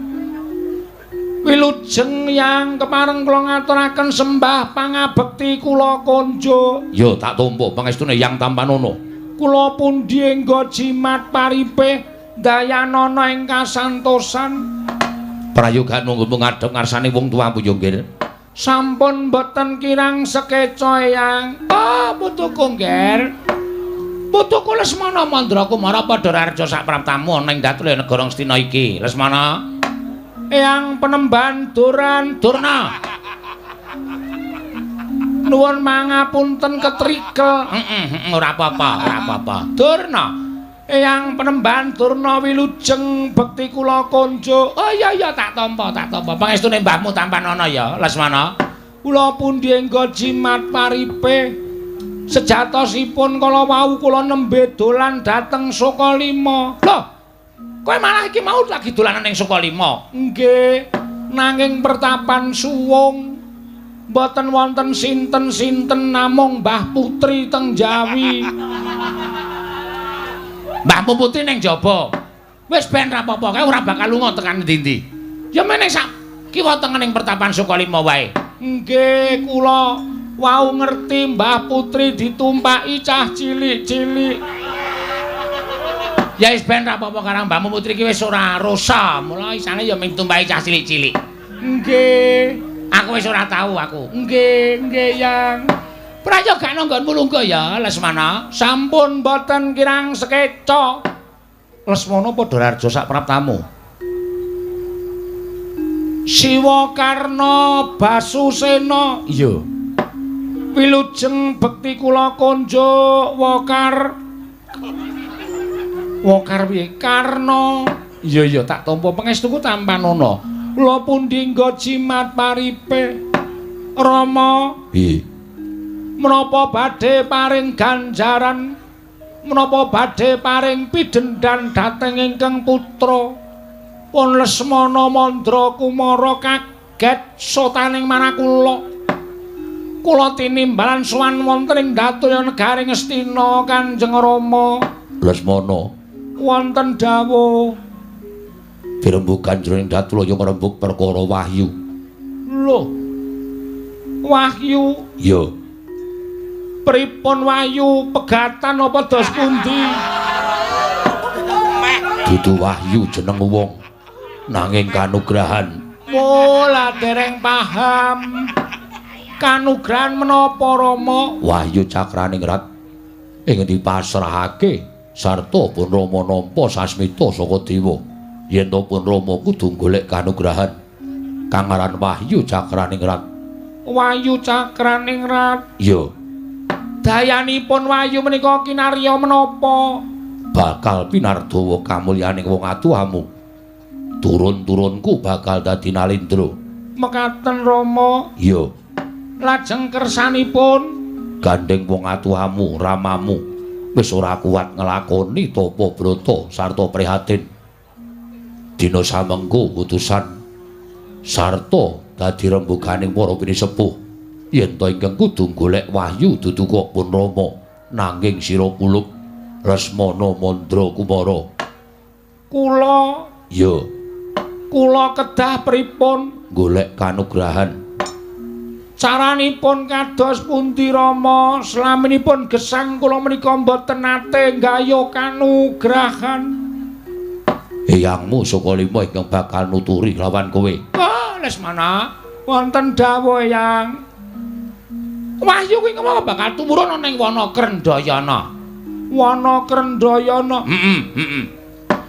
Wilujeng Yang kepareng kula ngaturaken sembah pangabekti kula konjuk. Ya tak tampa pangestune Yang Tampanana. Kula pundi engga jimat paripe dayanana ing kasantosan. Prayoga nunggu ngadhep ngarsane wong tuamu ya nggih. Sampun boten kirang sekeca Eyang. Oh, putuku nggih. Putuku Lesmana Mandra Kumara padha raharja sapraptamu ana ing Datulya negara Ngastina iki. Lesmana. Eyang penemban Duran Durna. Nuwun mangapunten ketrikel. Heeh, ora apa-apa, ora apa-apa. Durna. Eyang penemban Durna wilujeng bekti kula konjuk. Oh iya iya tak tampa, tak tampa. Pangestune mbahmu Tampanana ya, Lesmana. Kula pundi engga jimat paripe. Sejatosipun kala wau kula nembe dolan dhateng Sukalima. Lho, kowe malah iki mau lagi dolanan ning Sukalima. Nggih, nanging pertapan suwung. Mboten wonten sinten-sinten namung Mbah Putri teng Jawi. Mbahmu Putri ning jaba. Wis ben ra apa-apa, kae ora bakal lunga tekan endi-endi. Ya meneh sak kiwa tengen ning pertapan Sukalima wae. Nggih, kula wau ngerti Mbah Putri ditumpaki cah cilik-cilik. Ya wis ben ra apa-apa karang mbahmu Putri iki wis ora rosa, mula isane ya mung tumpaki cah cilik-cilik. Nggih, aku wis ora tau aku. Nggih, nggih Yang. Prayoga nggonmu lungguh ya, Lesmana. Sampun boten kirang sekeca. Lesmana padha raharja sak praptamu. Siwa Karna Basusena. Iya. Wilujeng bekti kula konjuk Wokar. Wokar piye? Karna. Iya iya tak tampa pangestuku Tampanana. Kula pundi nggo jimat paripe. Rama. Piye? Menapa badhe paring ganjaran? Menapa badhe paring pidhendan dhateng ingkang putra? Pun Lesmana Mandra Kumara kaget sotaning manakula. Kula tinimbalan sowan wonten ing Datulya negari Ngastina Kanjeng Rama. Lesmana wonten dawuh. Pirembugan jroning Datulya ngrembug perkara wahyu. Lho. Wahyu? Iya. Pripun wahyu pegatan apa dos pundi? Dudu wahyu jeneng wong nanging kanugrahan. Mula dereng paham. Kanugrahan menapa Rama? Wahyu Cakraningrat ing dipasrahake sarta pun Rama nampa sasmita saka dewa. Yen to pun Rama kudu golek kanugrahan kang aran Wahyu Cakraningrat. Wahyu Cakraningrat? Iya. Dayanipun wahyu menika kinarya menapa? Bakal pinardawa kamulyaning wong atuhamu. Turun-turunku bakal dadi nalindra. Mekaten Rama? Iya. Lajeng kersanipun gandeng wong atuhamu, ramamu wis ora kuat nglakoni tapa brata sarta prihatin. Dina samengko utusan sarta dadi rembuganing para pinisepuh. Yen to ingkang kudu golek wahyu dudu kok pun Rama nanging sira kulup Lesmana Mandra Kumara. Kula? Iya. Kula kedah pripun? Golek kanugrahan. Caranipun kados pundi Rama? Slaminipun gesang kula menika mboten nate nggayuh kanugrahan. Eyangmu Sukalima ingkang bakal nuturi lawan kowe. Oh, Lesmana, wonten dawuh Eyang. Wahyu kuwi ngomong bakal tumurun ana ing Wana Krendayana. Wana Krendayana. Heeh, heeh.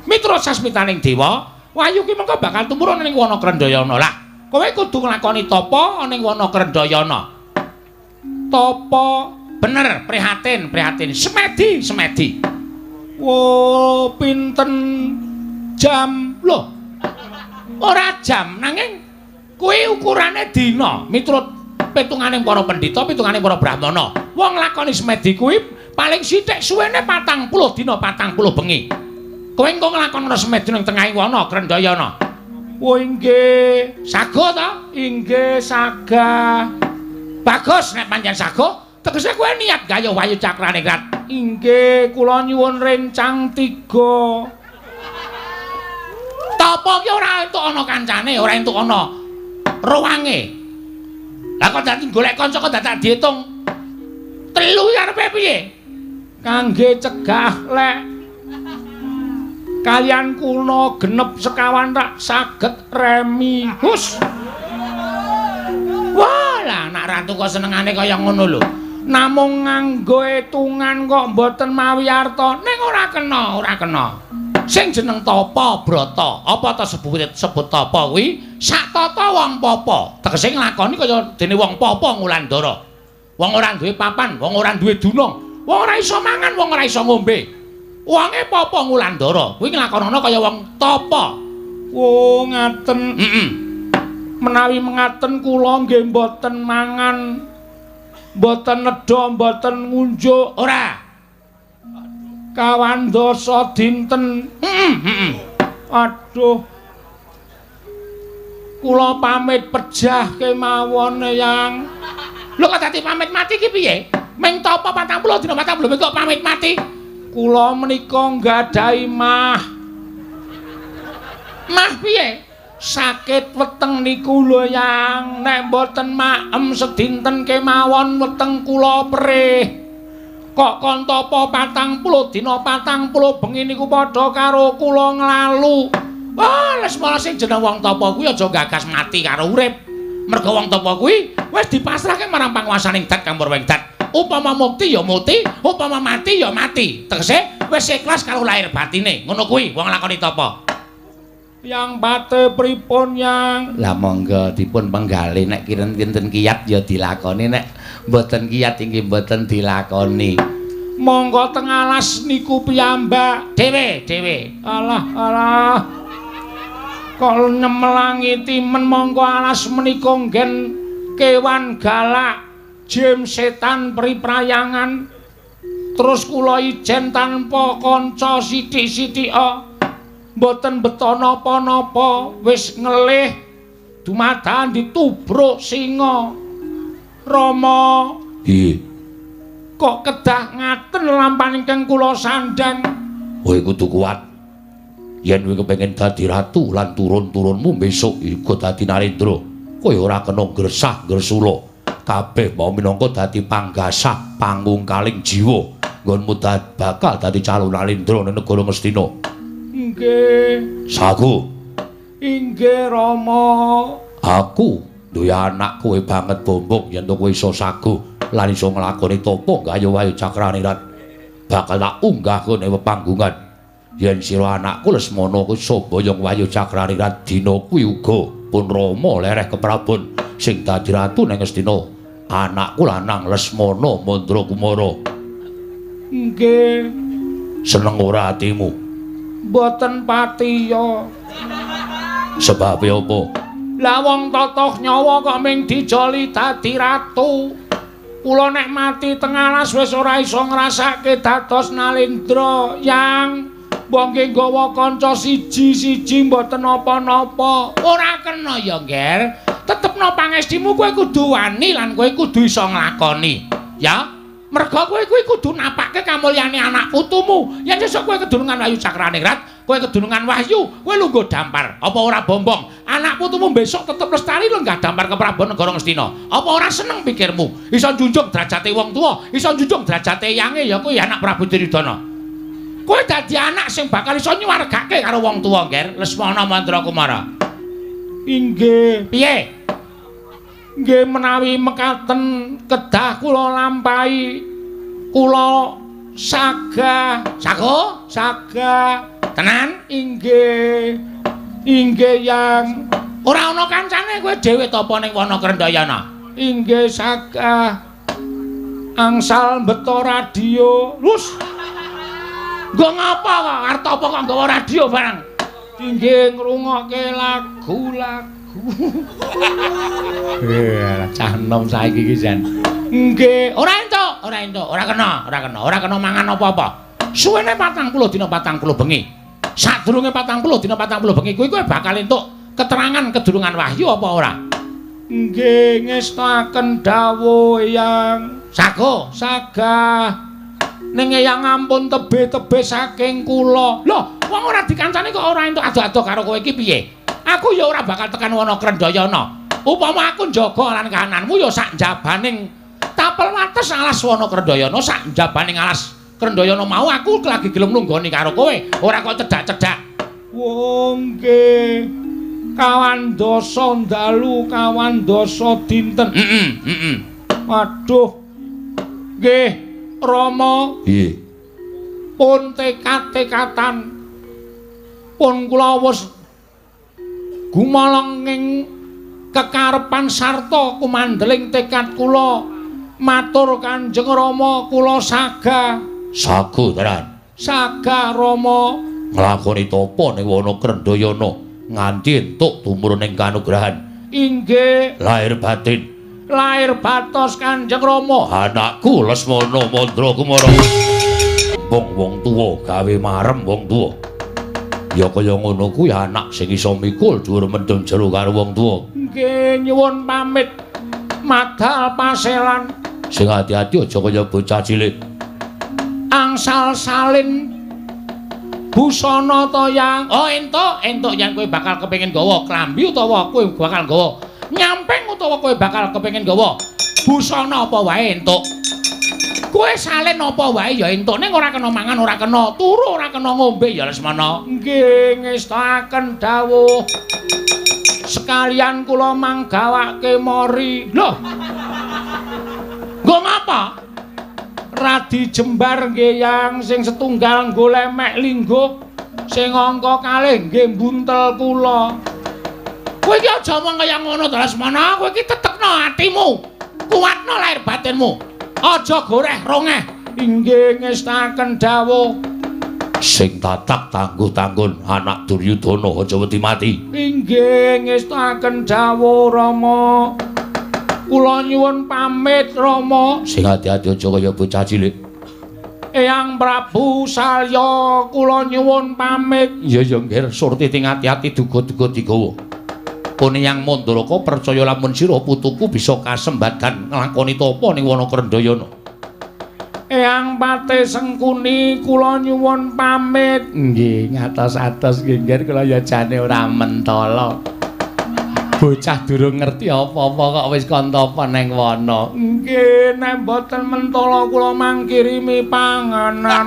Miturut sasmitaning dewa, wahyu kuwi mengko bakal tumurun ning Wana Krendayana. Lah, kowe kudu nglakoni tapa ana ing Wana Krendayana. Tapa bener, prihatin, prihatin. Semedi, semedi. Wo, pinten jam? Lho. Ora jam, nanging kuwi ukurane dina. Miturut pitungane para pendhita, pitungane para brahmana. Wong nglakoni semedi kuwi paling sithik suwene 40 dina, 40 bengi. Kowe engko nglakoni semedi ning tengahing wana Krendayana. Oh inggih, sago ta? Inggih, saga. Bagus nek pancen sago, tegese kowe niat gayuh Wahyu Cakraningrat. Inggih, kula nyuwun rencang 3. Tapa ki ora entuk ana kancane, ora entuk ana Ruwange. Lah kok dadi golek kanca kok dadak diitung telu iki arepe piye? Kangge cegah lek kalian kuna genep sekawan rak saged remi. Hus. Wah, lah anak ratu kok senengane kaya ngono lho. Namung nganggo etungan kok mboten mawi arta. Ning ora kena, ora kena. Sing jeneng tapa brata, apa ta sebut tapa kuwi? Sak tata wong papa. Tegese nglakoni kaya dene wong papa ngulandara. Wong ora duwe papan, wong ora duwe dunung, wong ora iso mangan, wong ora iso ngombe. Wonge papa ngulandara, kuwi nglakonana kaya wong tapa. Oh, ngaten. Heeh. Menawi mengaten kula nggih mboten mangan, mboten nedha, mboten ngunjuk. Ora. Kawan dasa dinten. Heeh, heeh. Aduh. Kula pamit pejah kemawon, Yang. Lho kok dadi pamit mati ki piye? Ming tapa 40 dina 40 kok pamit mati? Kula menika nggadahi mah. Mah piye? Sakit weteng niku lho, Yang. Nek mboten maem sedinten kemawon weteng kula perih. Kok kon tapa 40 dina 40 bengi niku padha karo kula nglalu. Wah, Lesmana sing jeneng wong tapa kuwi aja gagas mati karo urip. Merga wong tapa kuwi wis dipasrahke marang panguwasaning Dat Kang Purwengdat. Upama mukti ya mukti, upama mati ya mati. Tegese wis ikhlas karo lahir batine. Ngono kuwi wong lakoni tapa. Yang bate pripun, Yang? Lah monggo dipun penggalih nek kinten kiyat ya dilakoni, nek mboten kiyat inggih mboten dilakoni. Monggo teng alas niku piyambak dhewe dhewe. Alah alah. Kok nyemelangi timen monggo alas menika nggen kewan galak, jim setan priprayangan. Terus kula ijen tanpa kanca sithik-sithika. Mboten beto napa-napa, wis ngelih dumadakan ditubruk singa. Rama, piye? Kok kedah ngaten lampahan ingkang kula sandhang? Kowe kudu kuat. Yen kowe kepengin dadi ratu lan turun-turunmu besok uga dadi narendra, kowe ora kena gresah gresula. Kabeh mau minangka dadi panggasah pangungkaling jiwa. Nggonmu bakal dadi calon narendra ning negara Ngastina. Nggih. Sagu. Inggih, Rama. Aku duwe anak kowe banget bombong yen kowe iso sagu lan iso nglakoni tapa gayo wayo cakranirat. Bakal tak unggah kowe ning panggungan. Yen sira anakku Lesmana kuwi iso boyong wayo cakranirat dina kuwi uga pun Rama lereh keprabon sing dadi ratu ning Ngastina. Anakku lanang Lesmana Mandra Kumara. Nggih. Seneng ora atimu? Mboten patiya. Sebabe apa? Lah wong totoh nyawa kok ming dijoli dadi ratu. Kula nek mati teng alas wis ora iso ngrasake dados nalendra, Yang. Mbok nggih nggawa kanca siji-siji mboten napa-napa. Ora kena ya, Ngger. Tetepno pangestimu, kowe kudu wani lan kowe kudu iso nglakoni. Ya. Merga kowe kuwi kudu napake kamulyane anak putumu. Yen sesuk kowe kedunungan Wahyu Cakraningrat, kowe kedunungan Wahyu, kowe lungguh dampar. Apa ora bombong? Anak putumu besok tetep lestari lenggah dampar ke Prabon Negara Ngastina. Apa ora seneng pikirmu? Iso njunjung derajate wong tuwa, iso njunjung derajate yange ya kuwi anak Prabu Duryudana. Kowe dadi anak sing bakal iso nyuwargake karo wong tuwa, Ngger. Lesmana Mandra Kumara. Inggih. Piye? Nggih menawi mekaten kedah kula lampahi, kula sagah. Sago? Sagah. Tenan? Inggih. Inggih, Yang. Ora ana kancane kowe dhewe tapa ning Wana Krendayana? Inggih sagah. Angsal beto radio. Lus. Nggo ngapa kok? Arep apa kok nggawa radio barang? Inggih ngrungokke lagu-lagu. Cah enom saiki iki jan. Nggih, ora entuk, ora entuk, ora kena, ora kena, ora kena mangan apa-apa. Suwene 40 dina 40 bengi. Sadurunge 40 dina 40 bengi kuwi kowe bakal entuk keterangan kedurungan wahyu apa ora? Nggih, ngestakaken dawuh, Yang. Sago, sagah. Ning Eyang ampun tebih-tebih saking kula. Lho, wong ora dikancani kok ora entuk ado-ado karo kowe iki piye? Aku ya ora bakal tekan Wana Krendayana. Upama aku njaga lan kahananmu ya sak njabaning tapel wates alas Wana Krendayana, sak njabaning alas Krendayana mau aku lagi gelem nunggoni karo kowe, ora kok cedhak-cedhak. Wo nggih. Kawan dasa dalu, kawan dasa dinten. Heeh, heeh. Waduh. Nggih, Rama. Piye? Pun tekad-tekatan. Pun kula wis gumaleng ing kekarepan sarta kumandeling tekad kula. Matur Kanjeng Rama, kula saga. Saga tenan. Saga Rama. Nglakoni tapa ning Wana Krendayana nganti entuk tumurun ing kanugrahan. Inggih. Lahir batin. Lahir batos Kanjeng Rama. Anakku Lesmana Mandra Kumara. Wong wong tuwa gawe marem wong tuwa. Ya kaya ngono kuwi anak sing iso mikul dhuwur mendem jero karo wong tuwa. Nggih, nyuwun pamit. Madal paselan. Sing ati-ati aja kaya bocah cilik. Angsal salin busana to, Yang. Oh, entuk, entuk yen kowe bakal kepengin gawa klambi utawa kowe bakal gawa nyamping utawa kowe bakal kepengin gawa busana apa wae entuk. Kowe salin apa wae ya entuk, ning ora kena mangan, ora kena turu, ora kena ngombe ya Lesmana. Nggih, ngestakaken dawuh. Sekalian kula manggawake mori. Lho. Nggo ngapa? Radi jembar nggih, Yang, sing setunggal nggo lemek lingguh, sing angka kalih nggih mbuntel kula. Kowe iki aja omong kaya ngono to Lesmana, kowe iki tetekno atimu. Kuatno lahir batinmu. Aja goreh rongeh. Inggih, ngestakaken dawuh. Sing tatak tangguh tanggun anak Duryudana aja wedi mati. Inggih, ngestakaken dawuh Rama. Kula nyuwun pamit Rama. Sing ati-ati aja kaya bocah cilik. Eyang Prabu Salya, kula nyuwun pamit. Iya ya nggih, surti ting ati-ati duga-duga digawa. Pun Eyang Mandaraka percaya lamun sira putuku bisa kasembadan nglakoni tapa ning Wana Krendayana. Eyang Patih Sengkuni, kula nyuwun pamit. Nggih, ngatos-atos nggih nggih, kula ya jane ora mentala. Bocah durung ngerti apa-apa kok wis kon tapa neng wana. Nggih, nek mboten mentala kula mangkirimi panganan.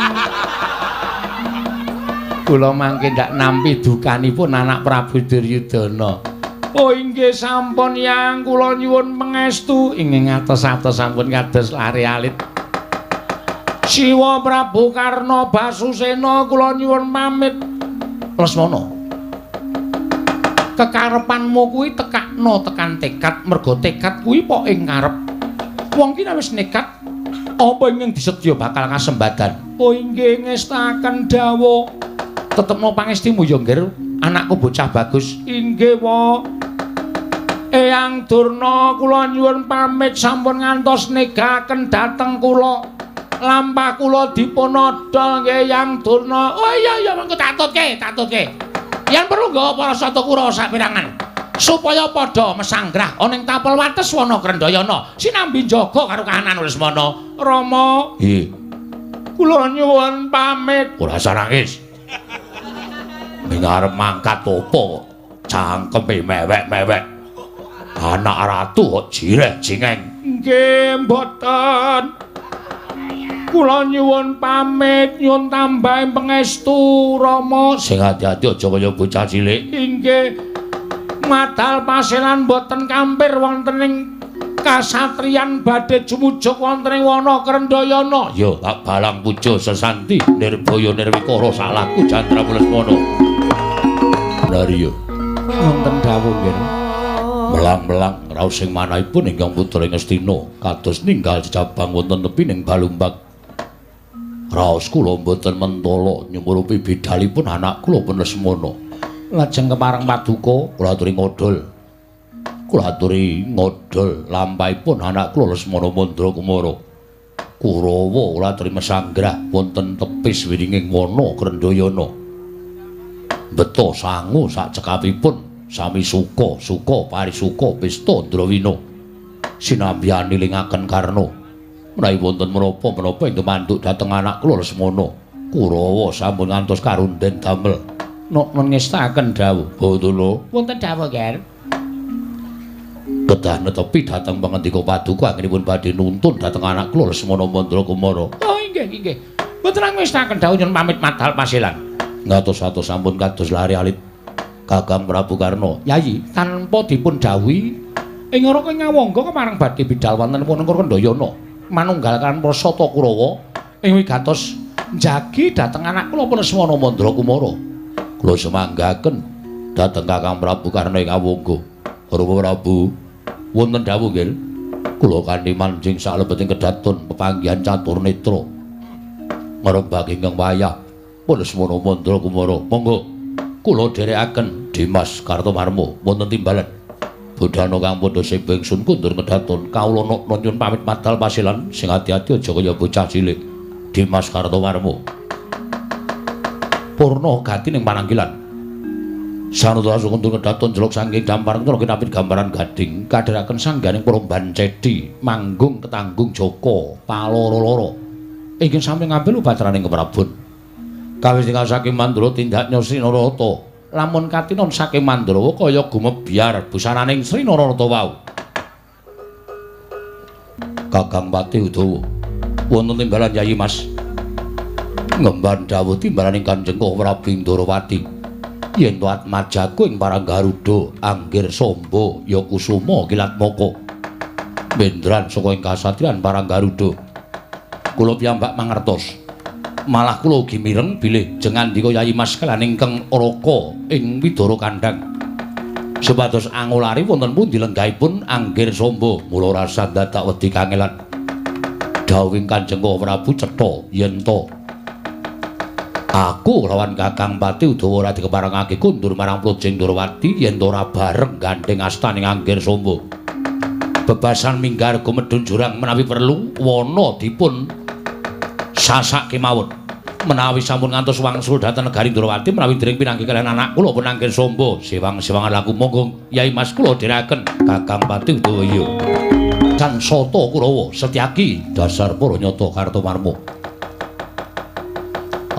Kula mangke ndak nampi dukanipun anak Prabu Duryudana. Oh inggih sampun Yang, kula nyuwun pangestu. Inggih ngatos-atos sampun kados lare alit. Siwa Prabu Karna Basusena, kula nyuwun pamit. Lesmana, kekarepanmu kuwi tekakno tekan tekad, merga tekad kuwi pok ing ngarep. Wong ki nek wis nekat, apa ingkang disedya bakal kasembadan. Oh inggih ngestakaken dawuh. Tetepno pangestimu ya nggih, anakku bocah bagus. Inggih wa. Eyang Durna, kula nyuwun pamit sampun ngantos negaken dhateng kula. Lampah kula dipun odol nggih Eyang Durna. Oh iya iya mengko tak tutke, tak tutke. Yen perlu nggawa para Sata Kurawa saperangan supaya padha mesanggrah ana ing tapel wates Wana Krendayana sinambi njaga karo kahanan Lesmana. Rama, Nggih. Kula nyuwun pamit. Ora usah nangis. Ning arep mangkat apa kok cangkeme mewek-mewek. Anak ratu kok jireh jingeng. Nggih mboten. Kula nyuwun pamit, nyuwun tambahin pangestu Rama. Sing ati-ati aja kaya bocah cilik. Inggih. Madal paselan mboten kampir wonten ing kasatriyan badhe jumujuk wonten ing Wana Krendayana. Ya, tak balang puja sesanti nirbaya nirwikara salahku Jantra Lesmana. Narya. Wonten dawuh nggih. Melang-melang raos sing manahipun ingkang putra ing Ngastina kados ninggal jejabang wonten tepi ning Balumbak. Raos kula mboten mentala nyumurupi bidalipun anak kula pun Lesmana. Lajeng kepareng paduka kula aturi ngodol. Kula aturi ngodol lampahipun anak kula Lesmana Mandra Kumara. Kurawa kula aturi mesanggrah wonten tepis wiringing wana Krendayana. Beto sangu sak cekapipun sami suka suka parisuka pesta ndrawina. Sinambi anilingaken Karna. Menawi wonten menapa-menapa ingkang manduk dhateng anak kula Lesmana. Kurawa sampun ngantos karunden damel. Nok ngestakaken dawuh. Bathara. Wonten dawuh, Ger. Kedah netepi dhateng pangandika paduka anggenipun badhe nuntun dhateng anak kula Lesmana Mandra Kumara. Oh inggih inggih. Mboten angestaken dawuh nyuwun pamit madal pasilan. Ngatos-atos sampun kados lari alit Kakang Prabu Karna. Yayi, tanpa dipun dawuhi ing ora ngawangga kemareng badhe bidal wonten Wanangkara Kendayana manunggal kan para Sata Kurawa ing wigatos njagi dhateng anak kula Lesmana Mandra Kumara. Kula semanggaken dhateng Kakang Prabu Karna ing Awangga. Rama Prabu, wonten dawuh nggih. Kula kanthi manjing salebeting kedaton pepanggihan catur netra. Ngrembak ingkang wayah Lesmana Mandra Kumara. Monggo kula dherekaken Dimas Kartomarmo wonten timbalan. Bodhana kang padha seba ingsun kundur kedaton kawula nokna nyuwun pamit madal pasilan sing ati-ati aja kaya bocah cilik. Dimas Kartomarmo. Purna gati ning pananggilan. Sanutra kundur kedaton jeluk saking dampar ketara kinapit gambaran gading kadheraken sangganing Promban Cedi manggung ketanggung Joko paloro-loro ingkang sami ngambil upacaraning keprabon. Kawis tinggal saking Mandura tindak Sri Narata. Lamun katinon saking Mandrawa kaya gumebyar busananing Sri Narata wau. Kakang Patih Udawa wonten timbalan Yayi Mas. Ngemban dawuh timbalaning Kanjeng Prabu Ndorowati. Yen to atmajaku ing parang Garuda anggir Samba ya Kusuma Kilatmaka. Mendran saka ing kasatriyan parang Garuda. Kula piyambak mangertos. Malah kula ugi mireng bilih jengandika Yayi Mas kaliyan ingkang Raka ing Widara Kandhang. Supados angulari wonten pundi lenggahipun anggir Samba mula rasa dadak wedi kangelan. Dawuhing Kanjeng Prabu cetha yen to aku lawan Kakang Pati Udawa ora dikeparengake kundur marang Plojeng Ndorowati yen to ora bareng gandheng astaning Anggir Samba. Bebasan minggar gumedhun jurang menawi perlu wana dipun sasak kemawon. Menawi sampun ngantos wangsul dhateng negari Ndorowati menawi dereng pinanggih kaliyan anak kula pun Anggir Samba sewang-sewangan laku monggo Yai Mas kula dherekaken Kakang Pati Udawa iya. Can Sata Kurawa Setyaki dasar para nyata Kartomarma.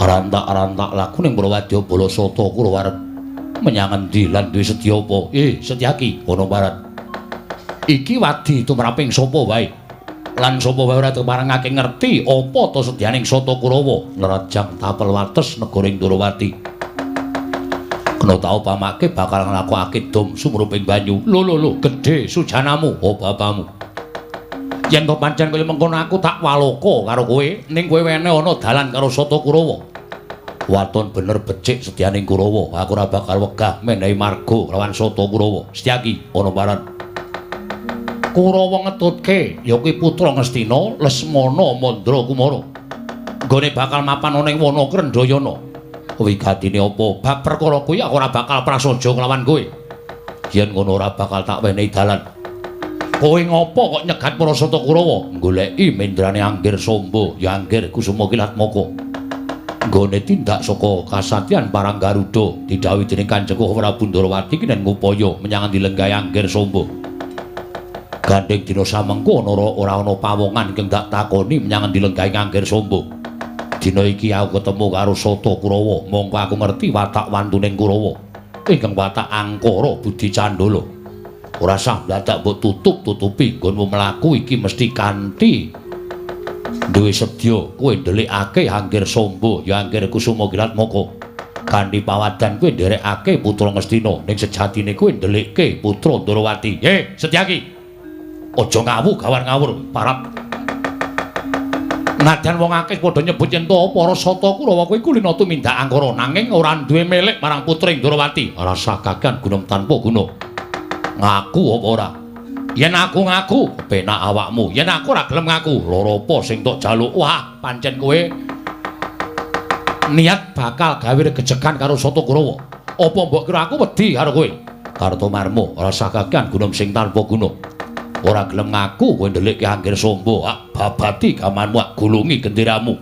Rantak-rantak laku ning Prawadya Bala Sata Kurawa arep menyang endi lan duwe sedya apa? Setyaki ana parat. Iki wadi tumraping sapa wae? Lan sapa wae ora keparengake ngerti apa ta sedyaning Sata Kurawa nerajang tapel wates negara Ndorowati. Kena tau pamake bakal nglakokake dom sumruping banyu. Lho lho lho, gedhe sujanamu, oh bapamu. Yen to pancen kaya mengkono aku tak waloka karo kowe, ning kowe wene ana dalan karo Sata Kurawa. Waton bener becik sedyaning Kurawa, aku ora bakal wegah menehi marga lawan Sata Kurawa. Setyaki ana paran. Kurawa ngetutke ya kuwi putra Ngastina Lesmana Mandra Kumara. Nggone bakal mapan ana ing wana Krendhayana. Wigatine apa? Bab perkara kuwi aku ora bakal prasaja nglawan kowe. Yen ngono ora bakal tak wenehi dalan. Kowe ngopo kok nyegat para Sata Kurawa? Goleki mendrane Anggir Samba, ya Anggir Kusuma Kilatmaka. Nggone tindak saka kasatriyan parang Garuda didhawuhi dening Kanjeng Prabu Ndorowati kinen ngupaya menyang endi lenggahe Anggir Samba. Gandheng dina samengko ana ora ana pawongan ingkang dak takoni menyang endi lenggahe Anggir Samba. Dina iki aku ketemu karo Sata Kurawa, mongko aku ngerti watak wantuning Kurawa ingkang watak angkara budi candala. Ora sah dadak mbok tutup-tutupi nggonmu mlaku iki mesti kanthi duwe sedya kowe ndelikake Anggir Samba ya Anggir Kusuma Kilatmaka. Kanthi pawadan kowe nderekake putra Ngastina ning sejatine kowe ndelikke putra Ndorowati. Setyaki. Aja ngawu gawar ngawur parap. Nadyan wong akeh padha nyebut yen to para Sata Kurawa kuwi kulina tumindak angkara nanging ora duwe milik marang putri Ndorowati. Ora sah kakean gunung tanpa guna. Ngaku apa ora? Yen aku ngaku, penak awakmu. Yen aku ora gelem ngaku, lara apa sing tok jaluk? Wah, pancen kowe niat bakal gawe regejegan karo Sata Kurawa. Apa mbok kira aku wedi karo kowe? Kartomarma, ora sah kakean gunung sing tanpa guna. Ora gelem ngaku kowe ndelikke Anggir Samba, ak babati gamanmu, ak gulungi genderamu.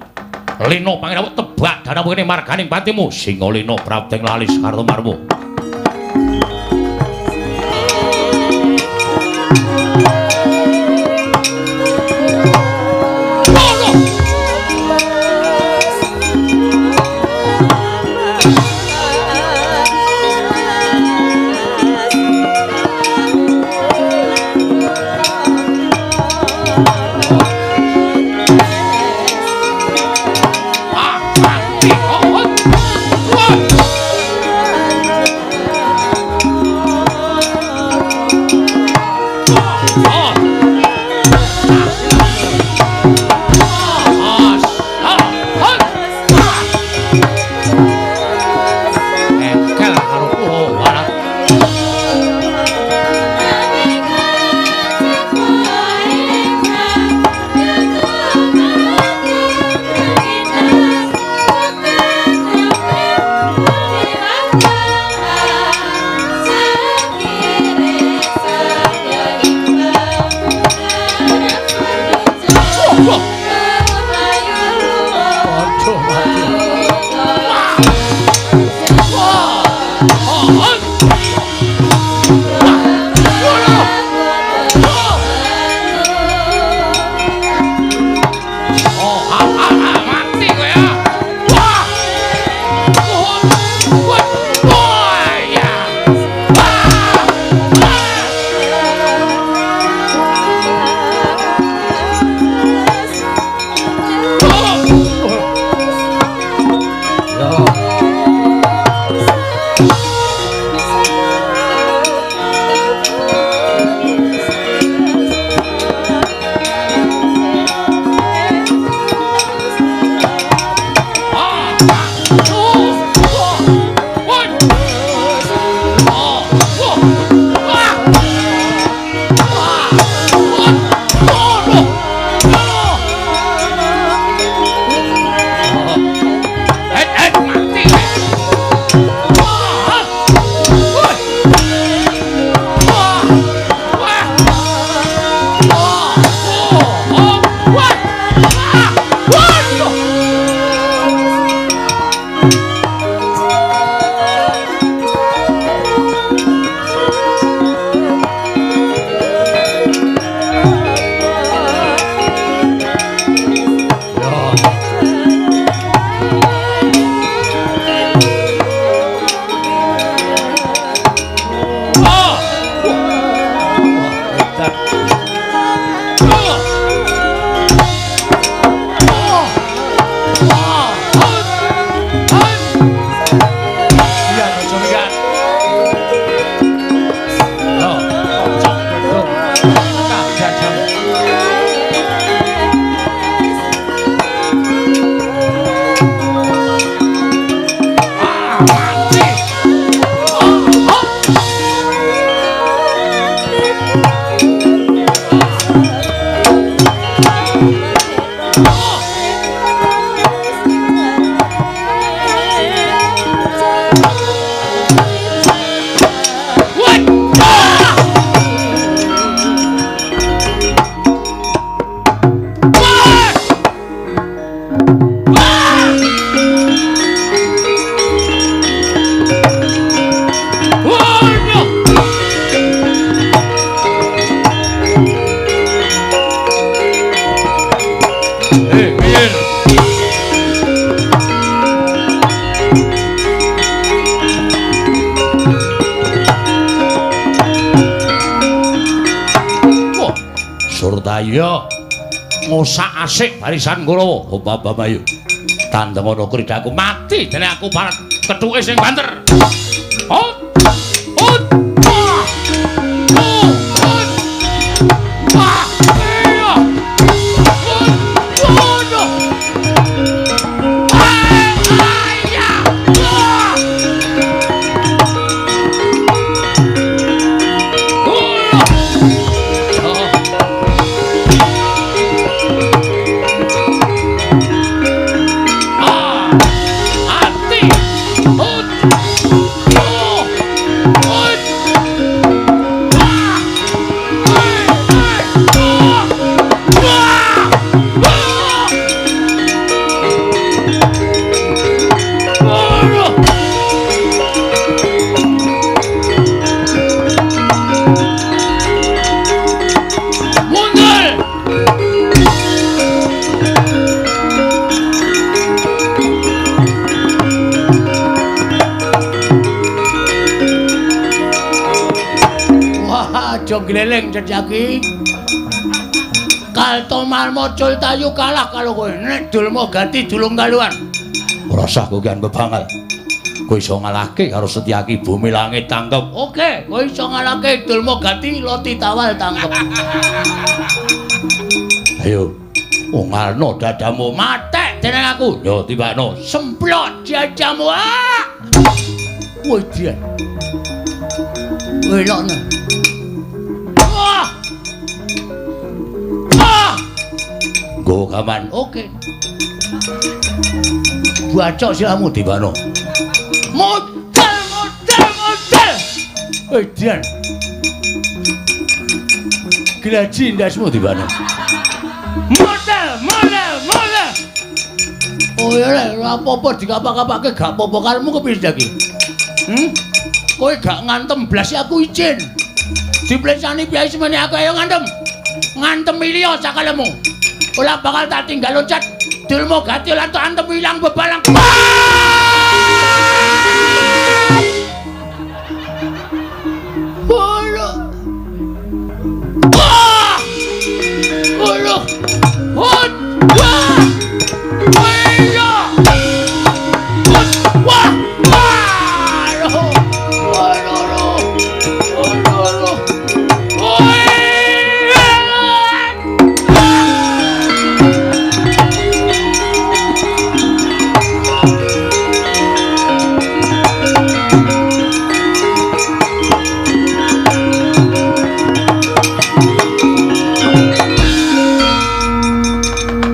Lena pangeran tebak danamu kene marganing patimu. Singa lena prapteng lalis Kartomarma. Wah. Padha mati. Wah. Oh. Surtaya ngosak asik barisan Kurawa. Obab ayo. Tandeng ana kridaku mati dene aku parat kethuke sing banter. Hot. Hot. Hot. Wah. Iya. Waduh. Ayah. Wah. Gleleng jejaki Kalto Marmo cul tayu kalah kalau kowe nek Dulma Gati dulung kaluan. Ora usah kowe bebangal. Kowe iso ngalahke karo Setyaki bumi langit tangkep. Oke, kowe iso ngalahke Dulma Gati loti tawal tangkep. Ayo, ungalno dadamu matek dening aku. Yo tibakno semplot jajamu. Ah! Woi dia. Welokno. Go kaman. Oke. Bacok silahmu tibano. Modal modal modal. Edian. Glaji ndasmu tibano. Modal Oh iya, apa-apa dikapak-kapake gak apa-apa karepmu kepiye iki? Kowe gak ngantem blas aku izin. Diplesani piyai semene aku ayo ngantem. Ngantem liya sakalemu. Ora bakal tak tinggal loncat. Dulmo gati lan tak antem ilang bebalang. Bolo. Wah! Bolo. Hot. Wah! Iya. Wah! Wah! Loh. Loh. Loh. Loh.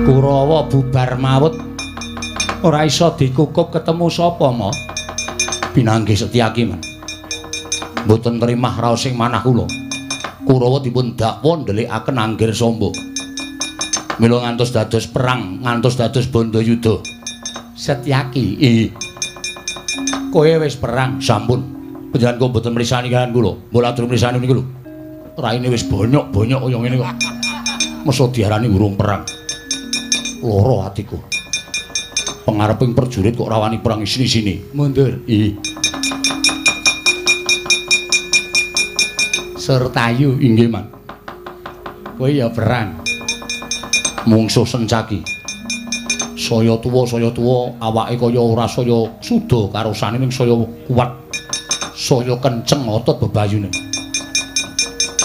Kurawa bubar mawut ora iso dikukup ketemu sapa ma? Pinanggih Setyaki man. Mboten trimah raos sing manah kula. Kurawa dipun dakwa ndelikaken Anggir Samba. Mila ngantos dados perang, ngantos dados bandayuda. Setyaki, ih. Kowe wis perang, sampun. Panjenengan kok mboten mrisani kalian kula. Mbok lajeng mrisani niku lho. Raine wis bonyok-bonyok kaya ngene kok. Mesa diarani urung perang. Loro atiku. Pengareping prajurit kok ora wani perang isini-sini. Mundur. Ih. Surtayu inggih, Man. Kowe ya perang. Mungsuh Sencaki. Saya tuwa awake kaya ora saya suda karosane ning saya kuat. Saya kenceng otot bebayune.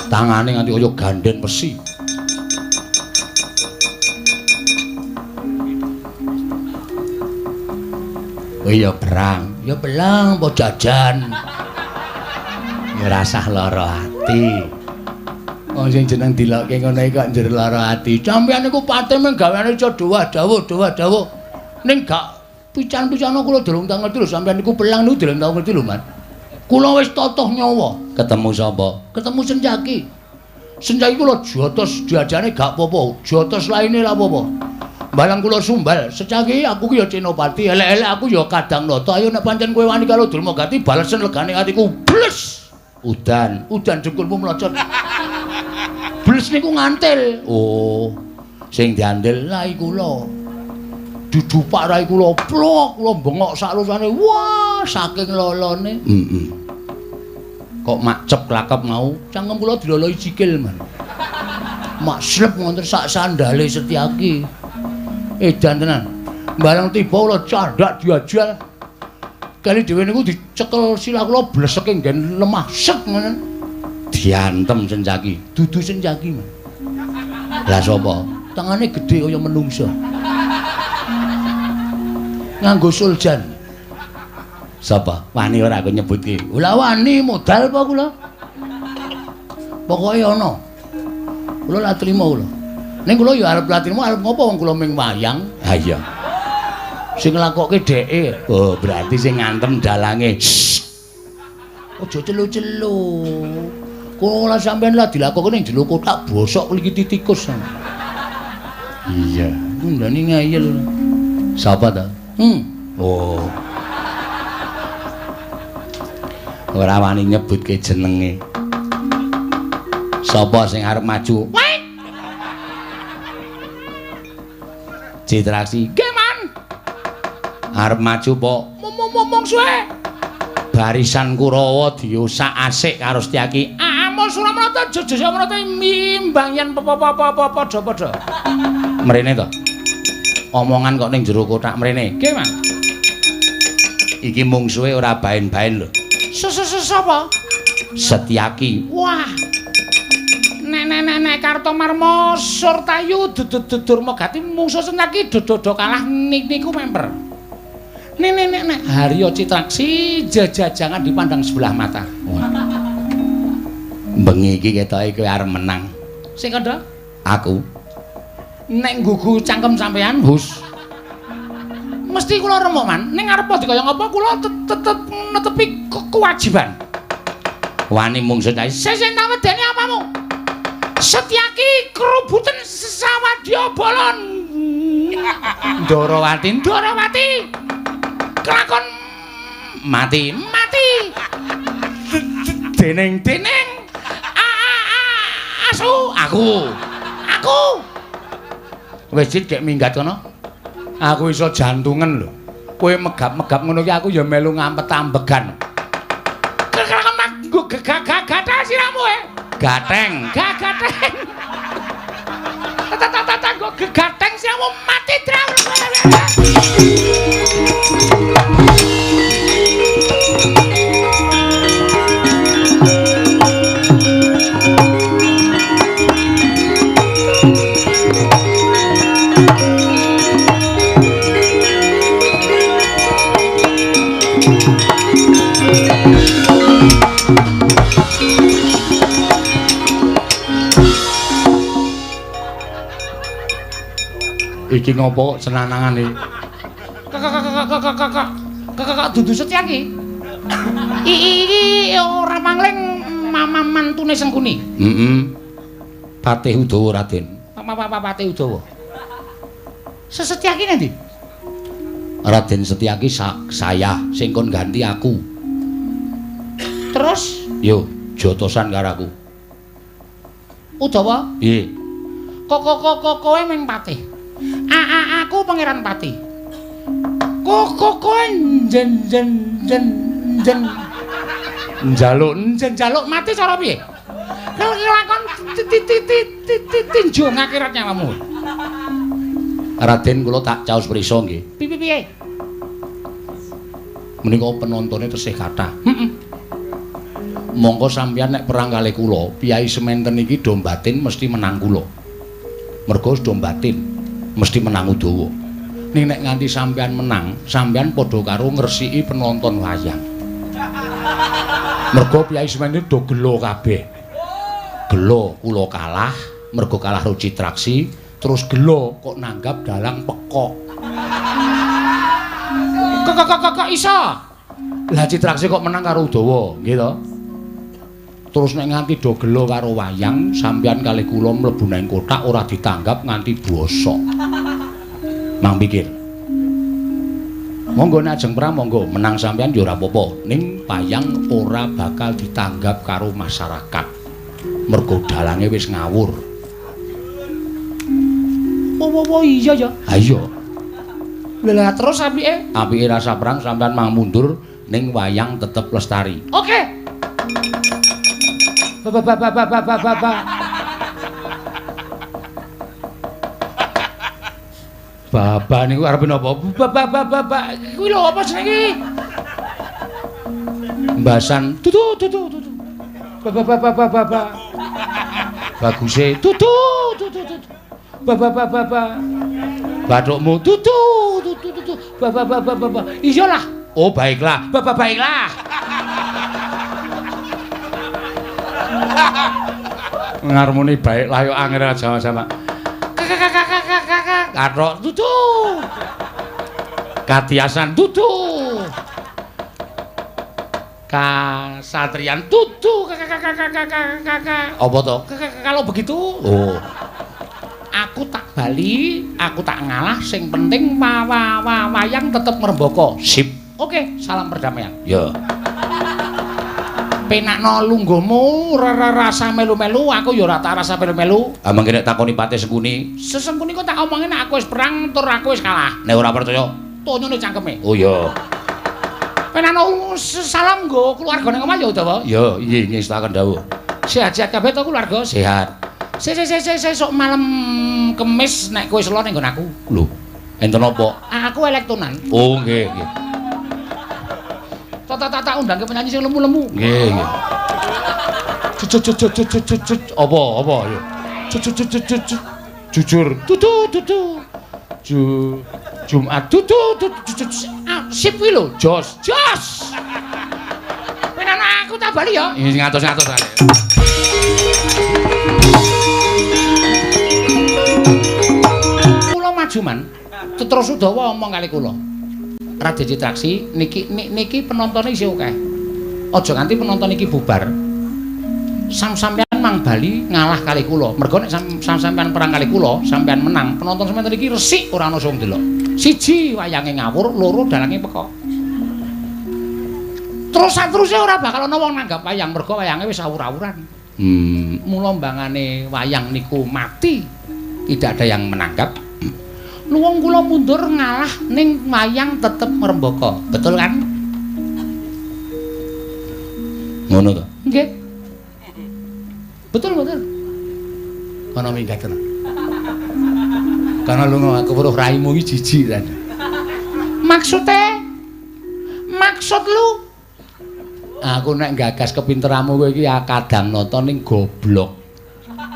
Tangane nganti kaya ganden besi. Kowe ya perang, ya belang apa jajan. Ya rasah lara ati. Wong sing jeneng dilokke ngono iki kok njur lara ati. Sampeyan niku pate mung gaweane iso dawuh dawuh. Ning gak pican-picana kula durung tau ngerti lho sampeyan niku pelang niku durung tau ngerti lho, Man. Kula wis totoh nyawa. Ketemu sapa? Ketemu Sencaki. Sencaki kula jotos diajane gak apa-apa, jotos laine lah apa-apa. Balang kula sumbal, Setyaki aku ki ya Senopati, elek-elek aku ya Kadang Nata. Ayo nek pancen kowe wani karo Durmagati balesen legane atiku. Bles. Udan, udan jengkulmu mlocot. Bles niku ngantil. Oh. Sing diandel rai kula. Didupak rai kula, plok kula bengok sak lusane. Wah, saking lolone. Heeh. Kok makcep klakep mau? Cangkem kula diloloi sikil, Man. Mak slep ngonten sak sandale Setyaki. Edan tenan. Bareng tiba kula candhak diajal. Kali dhewe niku dicekel silah kula bleseke nggen lemah sek ngoten. Diantem Sencaki. Dudu Sencaki, Man. Lah sapa? Tangane gedhe kaya menungsa. Nganggo suljan. Sapa? Wani ora aku nyebutke. Lah wani modal apa kula? Pokoke ana. Kula la trima kula. Ning kula ya arep latihan arep ngopo wong kula ming wayang. Ha iya. Sing nglakokke dheke. Oh, berarti sing ngantem dalange. Aja celu-celu. Kula sampean lah dilakokke ning jero kotak bosok klikiti tikus. Iya, ngundani ngeyel. Sapa ta? Oh. Ora wani nyebutke jenenge. Sapa sing arep maju? Citraksi. Nggih, Man. Arep maju po mungsuhe. Barisan Kurawa diosak asik karo Setyaki. Amul Suramrata Jajasamrata mimbang yen padha-padha. Mrene to. Omongan kok ning jero kotak mrene. Nggih, Man. Iki mungsuhe ora baen-baen lho. Sapa? Setyaki. Wah. Nek Kartomarma Surtayu Durmagati mungsuh Setyaki dodo kalah niku memper. Nek Haryo Citraksi jajajangan dipandang sebelah mata. Bengi iki ketoke kowe arep menang. Sing kandha? Aku. Nek nggugu cangkem sampean, hus. Mesti kula remuk, Man. Ning arep dikaya ngapa kula tetep netepi kewajiban. Wani mungsuh Setyaki. Sing tak wedeni apamu? Setyaki krubuten sawadya bala Ndarawati, Ndarawati. Kelakon mati, mati. Dening, dening. Asu, aku. Aku. Wis cek minggat kono. Aku iso jantungan lho. Kowe megap-megap ngono ki aku ya melu ngampet-ambegan. Kelakon nggo gagah-gagah siramu e. Gateng, gagateng. Tata-tata nggo gegateng siramu mati draw. Iki ngopo kok senanangan iki? Kakak dudu Setyaki. Iki ora mangling mama mantune Sengkuni. Heeh. Patih Udawa Raden. Patih Udawa. Sesetyaki nanti? Raden Setyaki saya sing kon ganti aku. Terus? Yo, jotosan karo aku. Udawa? Piye? Kok kowe ming patih. Aku Pangeran Pati. Kok kowe njen njen njen njen njaluk njen njaluk mati cara piye? Kelakon tinju ngakirat nyawamu. Raden kula tak caos prisa nggih. Piye piye? Menika penontone tesih kathah. Heeh. Monggo sampeyan nek perang kalih kula, piyai sementen iki do batin mesti menang kula. Mergo do batin mesti menang Udawa. Ning nek nganti sampeyan menang, sampeyan padha karo ngresiki penonton wayang. Mergo piyai sementen do gelo kabeh. Gelo kula kalah, mergo kalah karo Citraksi, terus gelo kok nanggap dalang pekok. Kok iso? Lah Citraksi kok menang karo Udawa, nggih to? Terus nek nganti do gelo karo wayang, sampeyan kalih kula mlebu nang kothak ora ditanggap nganti bosok. Mang pikir. Monggo nek ajeng perang monggo, menang sampeyan ya ora apa-apa, ning wayang ora bakal ditanggap karo masyarakat. Mergo dalange wis ngawur. Oh iya ya. Ha iya. Lah terus apike? Apike rasa perang sampeyan mang mundur ning wayang tetep lestari. Oke. Ba ba ba ba ba ba ba. Baba niku arepe napa? Ba ba ba ba ba. Kuwi lho apa jenenge iki? Mbasan tutu tutu tutu. Ba ba ba ba ba ba. Baguse tutu tutu tutu. Ba ba ba ba ba. Bathukmu tutu tutu tutu. Ba ba ba ba ba. Iyalah. Oh baiklah. Ba ba baiklah. Ngarmoni baiklah yo angel aja sama. Kakak kathok tutu. Katiasan tutu. Kasatriyan tutu. Kakak. Apa to? Kalau begitu. Oh. Aku tak bali, aku tak ngalah, sing penting wayang tetep ngrembaka. Sip. Oke, salam perdamaian. Ya. Penakno lungguhmu ora rasa melu-melu, aku ya ora tak rasa melu-melu. Ah mangke nek takoni Patih Sengkuni, Sesengkuni kok tak omongin nek aku wis perang tur aku wis kalah. Nek ora percaya, tonyone cangkeme. Oh iya. Penakno salam nggo keluarga ning omah ya Udawa. Ya, iya ngestaken dawuh. Sehat-sehat kabeh to keluarga? Sehat. Sesuk malam Kemis nek kowe selo ning nggon aku. Lho, enten apa? Aku elektonan. Oh nggih, nggih. Tak undangke penyanyi sing lemu-lemu. Nggih, nggih. Apa apa ya? Jujur. Tutu tutu. Jumat tutu tutu. Sip kuwi lho, jos. Jos. Penana aku tak bali ya. Ini ngatos-ngatos ae. Kula maju man. Terus Udawa omong kali kula. Raden Citraksi niki niki penontone isih akeh. Aja nganti penonton iki bubar. Sam-sampeyan mang mang bali ngalah kali kula. Mergo nek sampean perang kali kula, sampean menang, penonton sampean iki resik ora ana sing ndelok. Siji wayange ngawur, loro dalange pekok. Terus sateruse ora bakal ana wong nanggap wayang mergo wayange wis awur-awuran. Mula mbangane wayang niku mati. Tidak ada yang menanggap. Luwung kula mundur ngalah ning wayang tetep ngrembaka. Betul kan? Ngono to? Nggih. Betul betul. Kono minggat tenan. Kono lunga aku weruh raimu iki jijik ta. Maksude? Maksud lu? Aku nek gagas kepinteramu kowe iki kadang nonton ning goblok.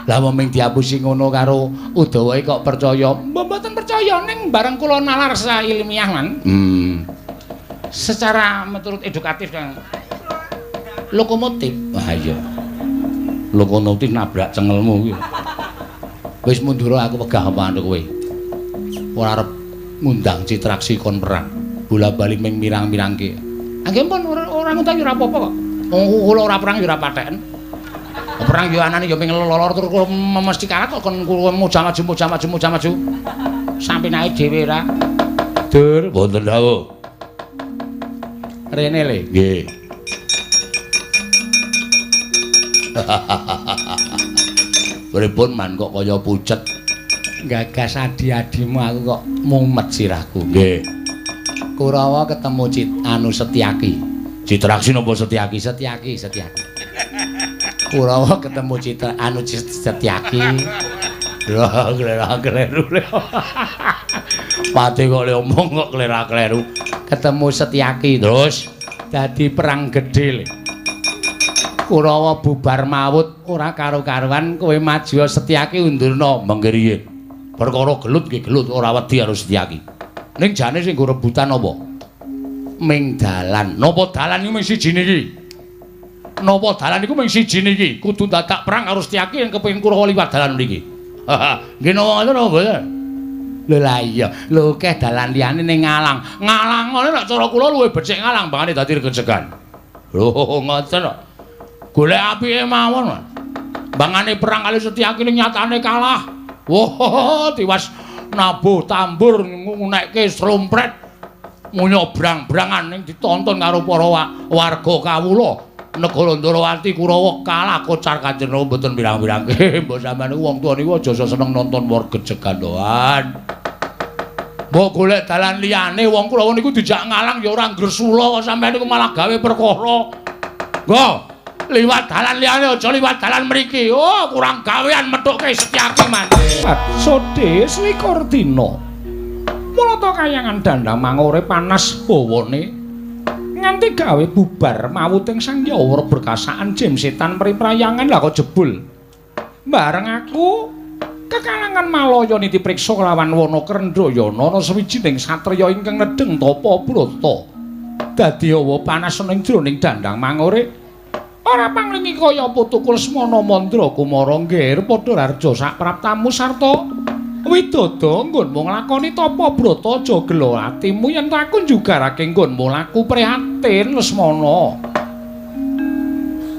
Lah wong ming diapusi ngono karo Udawa kok percaya? Mboten percaya ning bareng kula nalar secara ilmiah, Man. Secara menurut edukatif kan. Lokomotif. Wah iya. Lokomotif nabrak cengelmu kuwi. Wis mundur aku wegah apane kowe. Ora arep ngundang Citraksi kon perang. Bola-bali ming mirang-mirangke. Nggih pun ora ngundang ya ora apa-apa kok. Wong kula ora perang ya ora patheken. Perang ya anane ya ming lelor terus kula mesti kalah kok kon kula mojang maju mojang maju mojang maju. Sampe naik dhewe ra. Dur, wonten dawuh. Rene le. Nggih. Pripun man kok kaya pucet? Gagas adi-adimu aku kok mumet sirahku. Nggih. Kurawa ketemu anu Setyaki. Citraksi napa Setyaki? Setyaki, Setyaki. Kurawa ketemu Citra anu Setyaki. Lha klera-kleru. Pate kok le omong kok klera-kleru. Ketemu Setyaki terus dadi perang gedhe le. Kurawa bubar mawut ora karo-karuan kowe maju Setyaki undurna mengke riyin. Perkara gelut nggih gelut ora wedi karo Setyaki. Ning jane sing nggo rebutan apa? Ming dalan. Napa dalan iku ming siji niki? Napa dalan iku ming siji niki? Kudu dadak perang karo Setyaki yen kepengin Kurawa liwat dalan mriki. Nggih napa ngoten napa mboten? Lho lah iya, lho akeh dalan liyane ning ngalang. Ngalang ngene nek cara kula luwih becik ngalang bangane dadi regejegan. Lho ngoten kok. Golek apike mawon. Bangane perang kali Setyaki ning nyatane kalah. Wah, tiwas nabuh tambur ngunekke srompret munyobrang-brangan ning ditonton karo para warga kawula. Negara Ndorowati Kurawa kalah kocar kacir mboten pirang-pirangke. Mbok sampeyan niku wong tuwa niku aja seneng nonton war gejegan doan. Mbok golek dalan liyane wong Kurawa niku dijak ngalang ya ora ngresula kok sampeyan niku malah gawe perkara. Nggo, liwat dalan liyane aja liwat dalan mriki. Oh, kurang gawean methukke Setyaki man. Sode selikur dina. Mulata kayangan dandang mangore panas bawane. Nganti gawe bubar mawuting Sang Yawara berkasaan jim setan priprayangan lah kok jebul. Bareng aku kekalangan Malaya niti priksa kelawan Wana Krendhayana ana sawijining satriya ingkang nedheng tapa brata. Dadi hawa panas ning jroning dandang mangore. Ora panglingi kaya putuku Lesmana Mandra Kumara nggih padha rarja sapraptamu sarta Widodo nggonmu nglakoni tapa brata aja gelo atimu yen aku njugarake nggonmu laku prihatin Lesmana.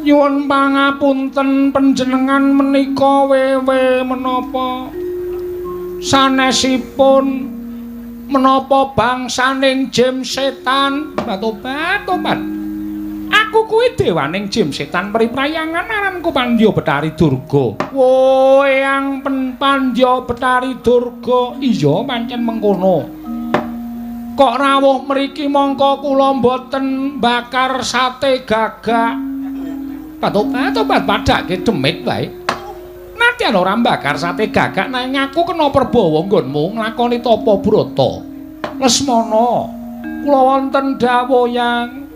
Nyuwun pangapunten panjenengan menika wewe menapa sanesipun menapa bangsaning jim setan tobat-tobat. Aku kuwi dewaning jim setan priprayangan aranku Pandya Betari Durga. Wo eyang Pandya Betari Durga, iya pancen mengkono. Kok rawuh mriki mongko kula mboten bakar sate gagak. Tobat-tobat padhake demit wae. Nadyan ora bakar sate gagak nanging aku kena perbawa nggonmu nglakoni tapa brata. Lesmana, kula wonten dawuh yang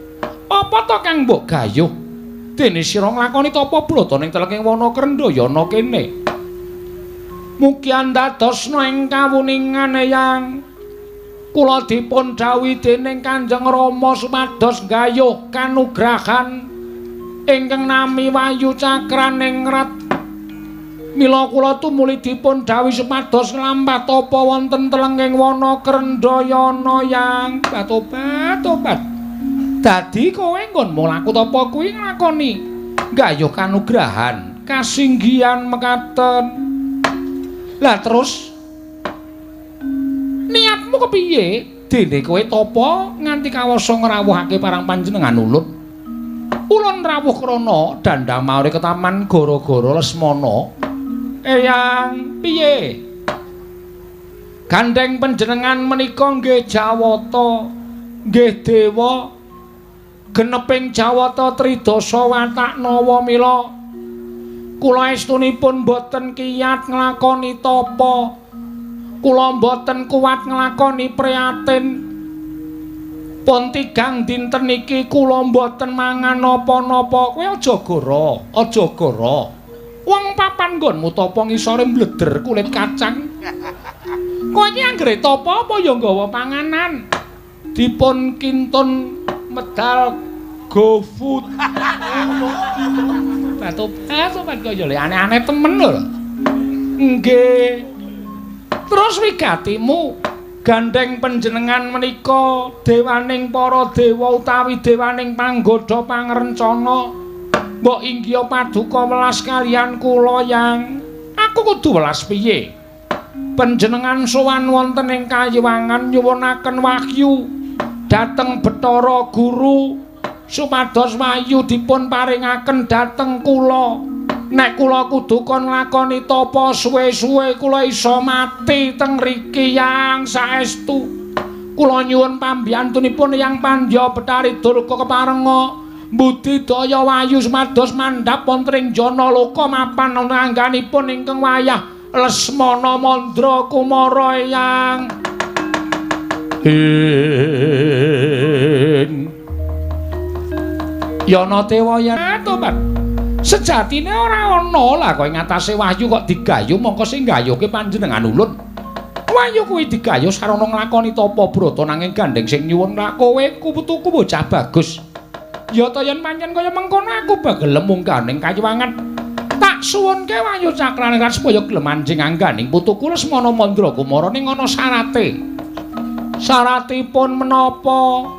apa to kang mbok gayuh? Dene sira nglakoni tapa brata ning telenging wana Krendhayana kene. Mugi andadosna ing kawuningan eyang. Kula dipun dhawuhi dening Kanjeng Rama supados gayuh kanugrahan ingkang nami Wayu Cakraningrat. Mila kula tumuli dipun dhawuhi supados nglampah tapa wonten telenging wana Krendhayana yang. Tobat-tobat. Dadi kowe nggonmu laku tapa kuwi nglakoni gayuh kanugrahan Kasinggihan mekaten. Lah terus niatmu kepiye? Dene kowe tapa nganti kawasa ngrawuhake parang panjenengan ulun. Ulun rawuh krana dandang maure ketaman gara-gara Lesmana. Eyang piye? Gandeng panjenengan menika nggih Jawata, nggih dewa. Geneping Jawata tridasa watak nawa mila kula estunipun boten kiyat nglakoni tapa. Kula mboten kuat nglakoni priatin. Pun tigang dinten iki kula mboten mangan napa-napa. Kowe aja goro, aja goro. Wong papan nggonmu tapa ngisore mbleder kulit kacang. Kowe iki anggere tapa apa ya nggawa panganan? Dipun kintun medal GoFood. Batu-batu kaya le aneh-aneh temen lho. Nggih. Terus wigatimu gandeng panjenengan menika dewaning para dewa utawi dewaning panggodha pangrencana. Mbok inggih paduka welas kaliyan kula yang aku kudu welas piye? Panjenengan sowan wonten ing kayiwangan nyuwunaken wahyu dhateng Bathara Guru supados wahyu dipun paringaken dhateng kula. Nek kula kudu kon nglakoni tapa suwe-suwe kula iso mati teng riki yang saestu. Kula nyuwun pambiyantunipun Yang Pandya Bathari Durga keparenga mbudidaya wahyu supados mandhap wonten ing jana loka mapan angganipun ingkang wayah Lesmana Mandra Kumara Eyang. Yana Dewa ya tobat. Sejatine ora ana lah kowe ngatasé wahyu kok digayu mongko sing gayuke panjenengan ulun. Wahyu kuwi digayu sarana nglakoni tapa brata nanging gandeng sing nyuwun lak kowe ku putuku bocah bagus. Ya ta yen pancen kaya mengkono aku bagelem munggah ning kayiwangan. Tak suwunke wahyu cakrane supaya gelem anjing angganing putuku Lesmana Mandra Kumara ning ana syarate. Syaratipun menapa?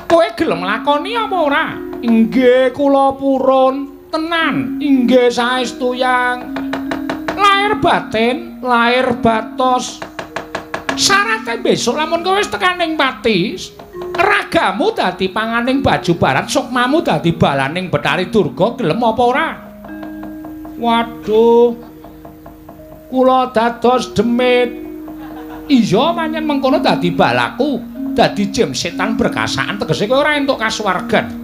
Kowe gelem nglakoni apa ora? Inggih kula purun tenan, inggih saestu yang. Lahir batin, lahir batos. Syarate besok lamun kowe wis tekan ning pati, ragamu dadi panganing baju barat, sukmamu dadi balaning Bathari Durga, gelem apa ora? Waduh. Kula dados demit. Iya pancen mengkono dadi balaku, dadi jem setan berkasaan tegese kowe ora entuk kasuwargan.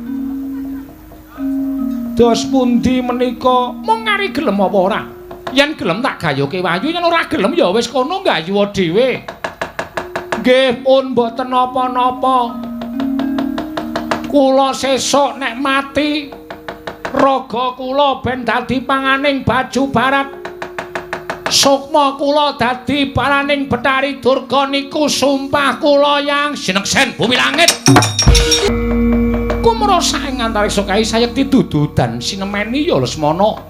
Dos pundi menika mung ngari gelem apa ora? Yen gelem tak gayuke wahyu, yen ora gelem ya wis kono gayuwa dhewe. Nggih pun mboten napa-napa. Kula sesuk nek mati raga kula ben dadi panganing baju barat. Sukma kula dadi balaning Bathari Durga niku sumpah kula yang sineksen bumi langit. Kumrasa ing antariksa kae sayekti dududan sinemeni ya Lesmana.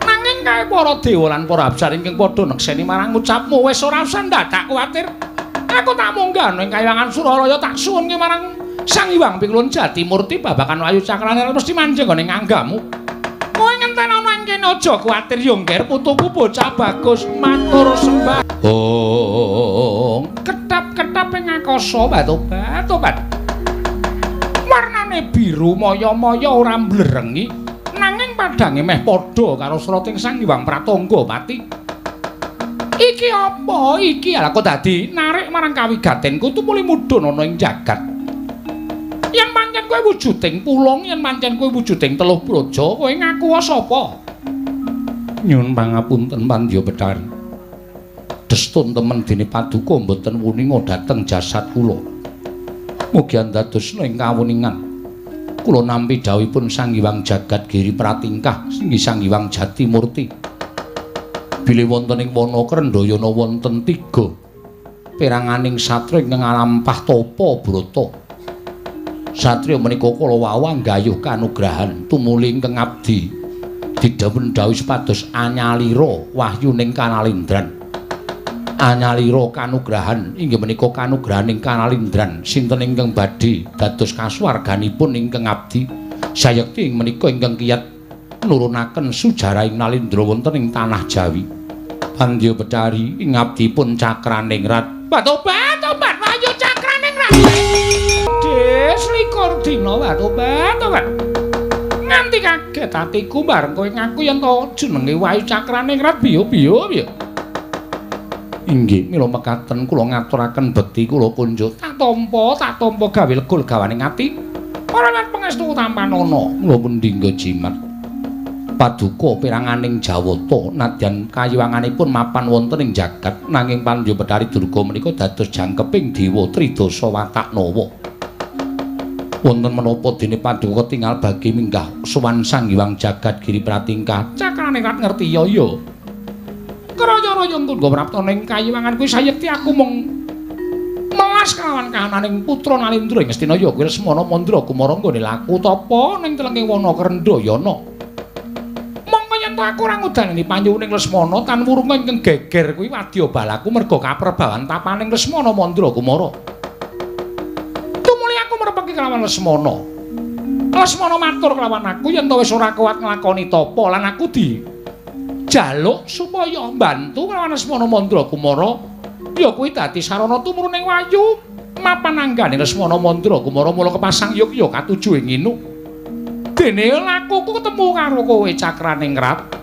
Nanging kae para dewa lan para apsara ingkang padha nekseni marang ucapmu wis ora usah ndadak kuwatir. Aku tak munggah ning kayangan Suralaya tak suwunke marang Sang Hyang Pikulun Jatimurti babagan wahyu cakrane mesti manjing nggone nganggamu. Kowe ngenten ana ing kene aja kuwatir yo ngger putuku bocah bagus matur sembah. Oh, ketap-ketap ing angkasa batu-batu. Warnane biru maya-maya ora mblerengi nanging padange meh padha karo srating Sang Hyang Pratangga Pati. Iki apa iki? Lah kok dadi narik marang kawigatenku tumuli mudhun ana ing jagat. Yen pancen kowe wujuding pulung, yen pancen kowe wujuding teluh praja, kowe ngaku sapa? Nyuwun pangapunten Pandya Bathari. Destun temen dene paduka mboten wuninga dhateng jasad kula. Mugi andadosna ing kawuningan. Kula nampi dawuhipun Sang Hyang Jagat Giri Pratingkah inggih Sang Hyang Jatimurti. Bilih wonten ing wana Krendhayana wonten tiga peranganing satriya ingkang ngalampah tapa brata. Satriya menika kala wau nggayuh kanugrahan tumuli ingkang abdi didhawuh dawuh supados anyalira wahyuning kanalindran. Anyalira kanugrahan inggih menika kanugrahaning kanalindran sinten ingkang badhe dados kasuwarganipun ingkang abdi sayekti ing menika ingkang kiyat Nurunaken sujarahing Nalindra wonten ing tanah Jawi. Pandya Betari ing abdipun Cakraningrat. Tobat tobat Wahyu Cakraningrat. Des likur dina tobat tobat. Nganti kaget atiku bareng kowe ngaku yen to jenenge Wahyu Cakraningrat biyo-biyo piye. Inggih mila mekaten kula ngaturaken bekti kula kunjuk. Tak tampa gawe legul gawaning ati. Ora lan pangestu tampanana. Mula pundi nggo jimat. Paduka peranganing Jawata nadyan kayiwanganipun mapan wonten ing jagat nanging Pandya Betari Durga menika dados jangkeping dewa tridasa watak nawa. Wonten menapa dene paduka tinggal bagi minggah sowan Sang Hyang Jagat Giri Pratingkah. Cakraningrat ngerti ya ya. Kraya-raya tungga prapta ning kayiwangan kuwi sayekti aku mung melas kelawan kahananing putra Nalindra ing Ngastina ya kuwi Lesmana Mandra Kumara nggone laku tapa ning telenging wana Krendhayana. Aku ora ngudaneni panyuwuning Lesmana tan wurunga ingkang geger kuwi wadya balaku merga kaprebawan tapaning Lesmana Mandra Kumara. Tumuli aku merepeki kelawan Lesmana. Lesmana matur kelawan aku yen to wis ora kuat nglakoni tapa lan aku di jaluk supaya mbantu kelawan Lesmana Mandra Kumara ya kuwi dadi sarana tumruning wahyu mapan anggane Lesmana Mandra Kumara mula kepasang yogya katuju ing nginu. Dene lakuku ketemu karo kowe Cakraningrat.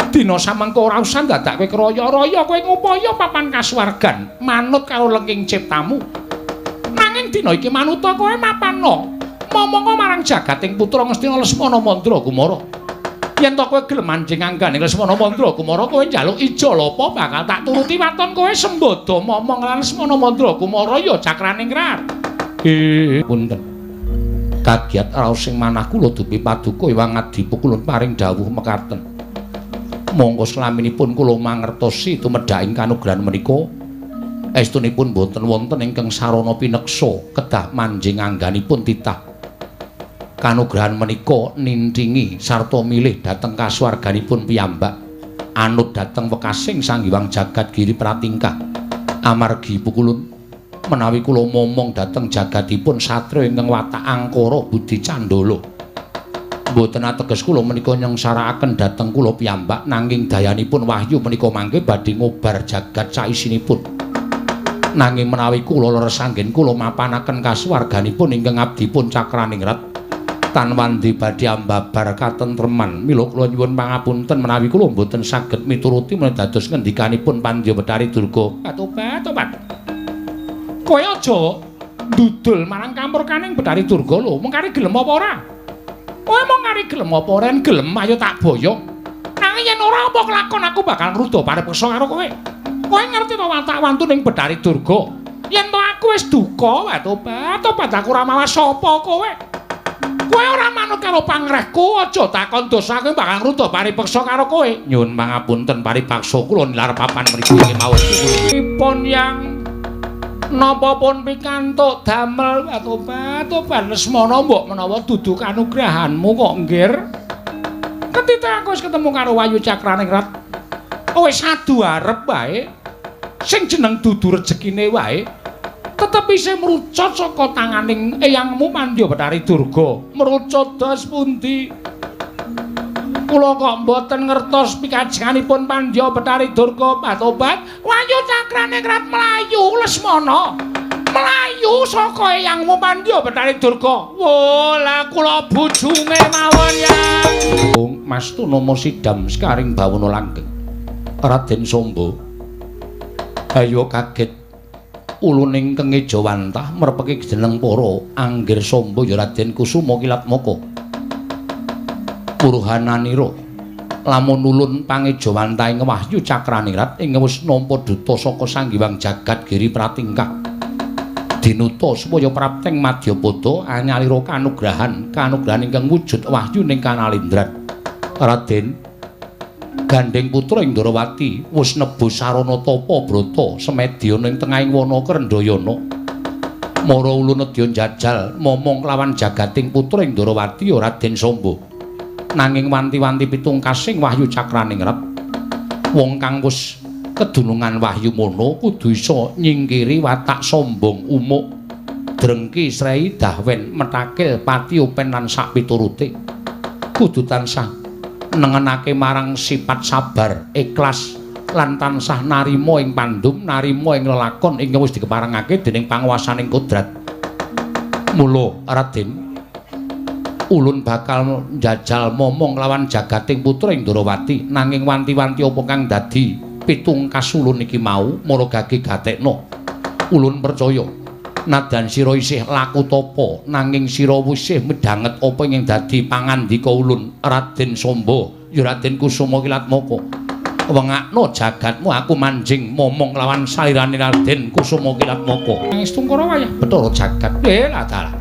Dina samengko ora usah dadak kowe kraya-raya kowe ngupaya papan kasuwargan manut karo lengking ciptamu. Nanging dina iki manuta kowe mapana momongka marang jagating putra Ngastina Lesmana Mandra Kumara. Yen to kowe gelem manjing anggane Lesmana Mandra Kumara kowe njaluk ijol apa bakal tak turuti waton kowe sembodo momong lan Lesmana Mandra Kumara ya Cakraningrat. Punten. Kagiat raos sing manah kula dupi paduka Hyang Adipu kula paring dawuh mekaten. Monggo slaminipun kula mangertosi tumedhaking kanugrahan menika estunipun boten wonten ingkang sarana pineksa kedah manjing angganipun titah. Kanugrahan menika nintingi sarta milih dhateng kasuwarganipun piyambak anut dhateng wekasing Sang Hyang Jagat Giri Pratingkah. Amargi pukulun menawi kula momong dhateng jagatipun satriya ingkang watak angkara budi candala. Mboten ateges kula menika nyengsarakaken dhateng kula piyambak nanging dayanipun wahyu menika mangke badhe ngobar jagat saisinipun. Nanging menawi kula leres anggen kula mapanaken kasuwarganipun ingkang abdipun Cakraningrat tan wandi badhe ambabar katentreman. Mila kula nyuwun pangapunten menawi kula mboten saged mituruti menawi dados ngendikanipun Pandya Betari Durga. Tobat tobat. Kowe aja ndudul marang kamurkaning Betari Durga lho, mung kari gelem apa ora? Kowe mung kari gelem apa ora? Yen gelem ayo tak boyong. Nanging yen ora apa kelakon aku bakal ngruda paripeksa karo kowe. Kowe ngerti to watak wantuning Betari Durga? Yen to aku wis duka, tobat tobat aku ora mawas sapa kowe. Kowe ora manut karo pangrehku, aja takon dosa kowe bakal ngruda paripeksa karo kowe. Nyuwun pangapunten paripaksa kula nilar papan mriku iki mawon. Dipun yang napa pun pikantuk damel tobat tobat Lesmana mbok menawa dudu kanugrahanmu kok nggir. Ketika aku wis ketemu karo Wahyu Cakraningrat wis adu arep wae sing jeneng dudu rejekine wae tetep isih mrucut saka tanganing eyangmu Pandya Betari Durga. Mrucut dos pundi? Kula kok mboten ngertos pikajenganipun Pandya Betari Durga. Tobat Wahyu Cakraningrat mlayu Lesmana mlayu saka eyangmu Pandya Betari Durga. Wo lah kula bujunge mawon yang Mas Tunama sidam sekaring bawana langgeng. Raden Sombo ayo kaget uluning kengejawantah merpeki jeneng para anggir Sombo ya Raden Kusuma Kilatmaka. Puruhananira lamun ulun pangejawantahing Wahyu Cakraningrat ing wis nampa duta saka Sang Hyang Jagat Giri Pratingkah. Dinuta supaya prapteng madyapada anyalira kanugrahan, kanugrahan ingkang wujud wahyu ning kanalindran. Raden gandeng putra ing Ndrawati wis nebus sarana tapa brata semedya ning tengahing wana Krendhayana. Mara ulun nedya njajal momong lawan jagating putra ing Ndrawati ya Raden Sombo. Nanging wanti-wanti pitungkasing Wahyu Cakraningrat wong kang wis kedunungan wahyu mono kudu iso nyingkiri watak sombong umuk drengki srei dahwen metakil pati open lan sak piturute kudu tansah Nengenake marang sifat sabar, ikhlas lan tansah narima ing pandum, narima ing lelakon ingkang wis dikeparengake dening panguwasaning kodrat. Mula Raden, ulun bakal njajal momong lawan jagating putra ing Ndorowati, nanging wanti-wanti apa kang dadi pitungkas ulun iki mau maragake gatekno. Ulun percaya nadan sira isih laku tapa, nanging sira isih midhanget apa ing dadi pangandika ulun Raden Samba, ya Raden Kusuma Kilatmaka. Wengakno jagatmu, aku manjing momong lawan salirane Raden Kusuma Kilatmaka. Astungkara wayah Bathara jagat. Lah dalah.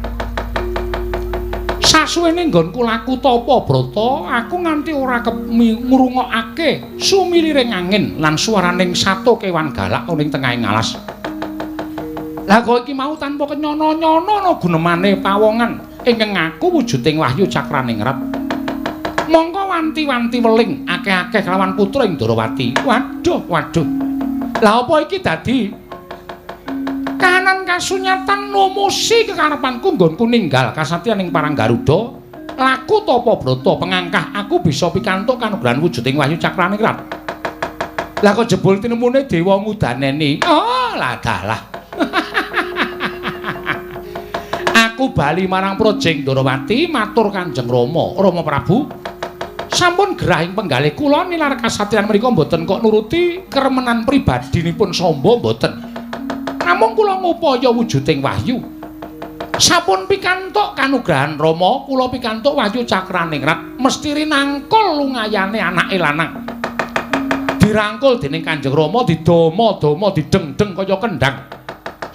Sasuwene nggonku laku tapa brata, aku nganti ora ngrungokake sumiliring angin lan swaraning sato kewan galak ning tengahing alas. Lah kok iki mau tanpa kenyono-nyono ana gunemane pawongan ingkang ngaku wujuding wahyu cakraningrat. Mongko wanti-wanti weling akeh-akeh kelawan putra ing Ndorowati. Waduh, waduh. Lah apa iki dadi kahanan kasunyatan numusi kekarepanku nggonku ninggal kasatyan ing Parang Garuda, laku tapa brata pengangkah aku bisa pikantuk kanugrahan wujuding wahyu cakraningrat. Lah kok jebul tinemune dewa ngudaneni. Oh, lah dalah. Aku bali marang Projeng Ndorowati matur Kanjeng Rama, Rama Prabu, sampun gerah ing penggalih kula nilar kasatriyan menika mboten kok nuruti keremenan pribadinipun Samba mboten. Namung kula ngupaya wujuding wahyu. Sampun pikantuk kanugrahan Rama, kula pikantuk wahyu cakraningrat mesti rinangkul lungayane anake lanang. Dirangkul dening Kanjeng Rama, didoma-doma, dideng-deng kaya kendhang.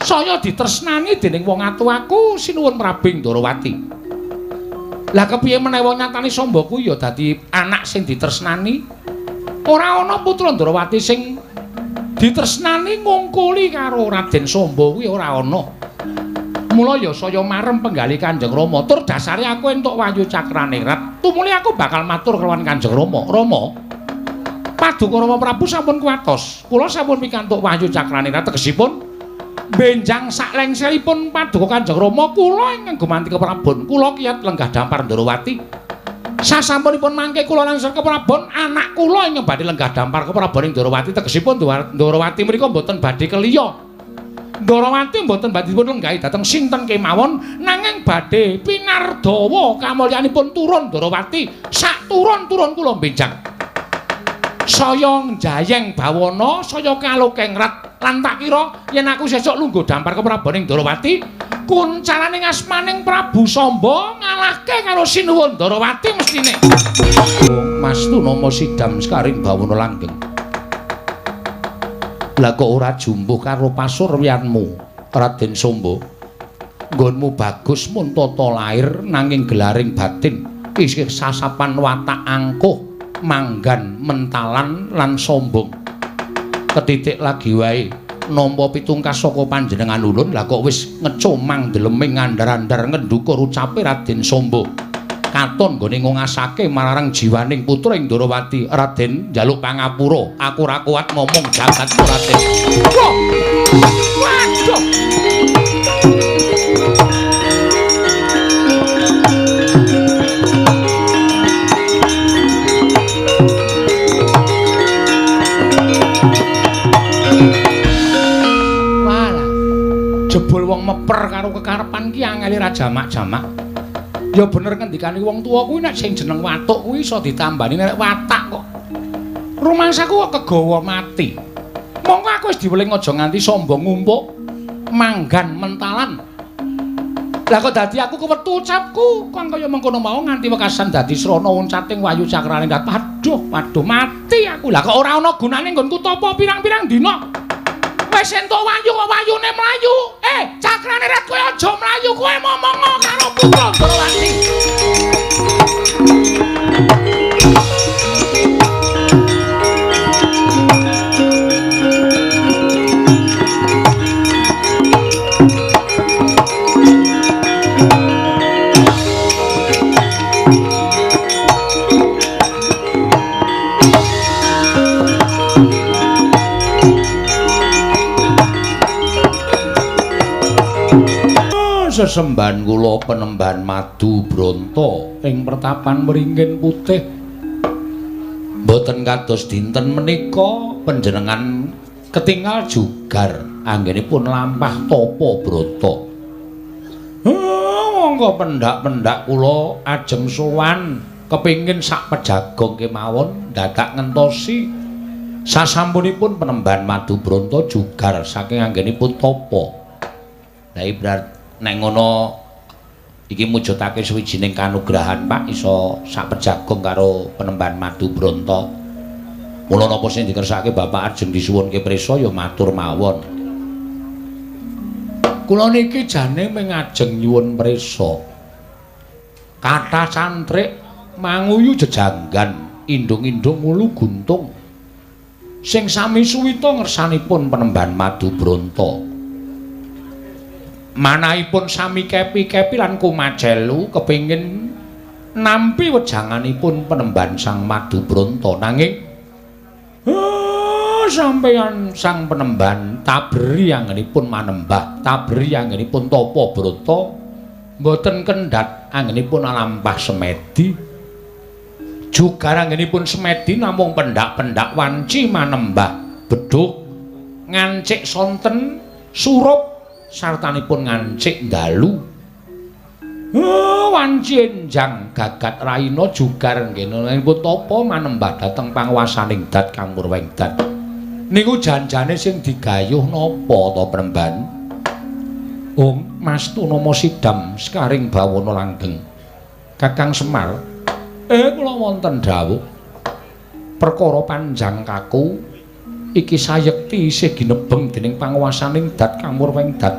Saya ditresnani dening wong atuwaku sinuwun Prabing Ndorowati. Lah kepiye meneh wong nyatane Samba kuwi ya dadi anak sing ditresnani. Ora ana putra Ndorowati sing ditresnani ngungkuli karo Raden Samba kuwi ora ana. Mula ya saya marem penggalih Kanjeng Rama. Tur dasare aku entuk wahyu cakraningrat. Tumuli aku bakal matur kelawan Kanjeng Rama. Rama, Paduka Rama Prabu sampun kuwatos. Kula sampun pikantuk wahyu cakraningrat tegesipun benjang saklengseripun Paduka Kanjeng Rama kula ingkang gumanti keprabon. Kula kiyat lenggah dampar Ndorowati. Sasampunipun mangke kula langsung keprabon, anak kula ingkang badhe lenggah dampar keprabon ing Ndorowati tegesipun Ndorowati menika mboten badhe keliya. Ndorowati mboten badhe dipun lenggahi dhateng sinten kemawon, nanging badhe pinardawa kamulyanipun turun Ndorowati. Sak turun-turun kula benjang. Saya njayeng bawana, saya kalokengrat. Lan tak kira yen aku sesuk lungguh dampar keprabon ing Ndorowati, kuncaraning asmaning Prabu Samba ngalahke karo Sinuwun Ndorowati mestine. Mas Tunama sidam sekaring bawana langgeng. Lah kok ora jumbuh karo pasuryanmu, Raden Samba? Nggonmu bagus mun tata lair nanging gelaring batin isih sasapan watak angkuh, manggan, mentalan lan sombong. Ketitik lagi wae nampa pitungkas saka panjenengan ulun, lah kok wis ngecomang deleming ngandar-andar ngendukur ucape Raden Samba. Katon nggone ngongasake marang jiwaning putra ing Ndorowati. Raden njaluk pangapura, aku ora kuat ngomong jagatku Raden. Waduh. Jebul wong meper karo kekarepan ki angele ra jamak-jamak. Ya bener ngendikane wong tuwa kuwi nek sing jeneng watuk kuwi iso ditambani nek watak kok. Rumangsaku kok kegawa mati. Mongko aku wis diweling aja nganti sombong ngumpuk manggan mentalan. Lah kok dadi aku kewetu ucapku kang kaya mengkono mau nganti wekasan dadi srana uncating wahyu cakrane. Aduh, waduh mati aku. Lah kok ora ana gunane nggonku tapa pirang-pirang dina. Wis entuk wahyu kok wahyune mlayu. Cakrane rat kowe aja mlayu, kowe momongo karo putra Ndorowati. Sesembahan kula penembahan madu bronto ing pertapan Wringin Putih. Mboten kados dinten menika panjenengan ketingal jugar anggenipun lampah tapa brata. Monggo pendak-pendak kula ajeng sowan kepingin sak pejagong kemawon dadak ngentosi sasampunipun penemban Madu Branta jugar saking anggenipun tapa. Lah ibrat nek ngono iki mujudake suwijining kanugrahan Pak iso sak pejagong karo penemban Madu Branta. Mula napa sing dikersake Bapak ajeng disuwunke prisa ya matur mawon. Kula niki jane mung ajeng nyuwun prisa. Kathah cantrik manguyu jejanggan indung-indung wulu guntung sing sami suwita ngersanipun penemban Madu Branta. Manahipun sami kepi-kepi lan kumajelu kepingin nampi wejanganipun penemban Sang Madu Branta, nanging sampeyan sang penemban tabri anggenipun manembah, tabri anggenipun tapa brata mboten kendhat anggenipun alampah semedi. Jugar anggenipun semedi namung pendak-pendak wanci manembah bedhug ngancik sonten surup sartanipun ngancik dalu. Wanci enjang gagat raina jugar nggenipun tapa manembah dhateng panguwasaning dat Kang Murwengdat. Niku janjane sing digayuh napa to Premban? Ong Mastu nama sidam sekaring bawana langgeng. Kakang Semar, kula wonten dawuh. Perkara panjang kaku iki sayekti isih ginebeng dening panguwasaning dat Kang Murwengdat.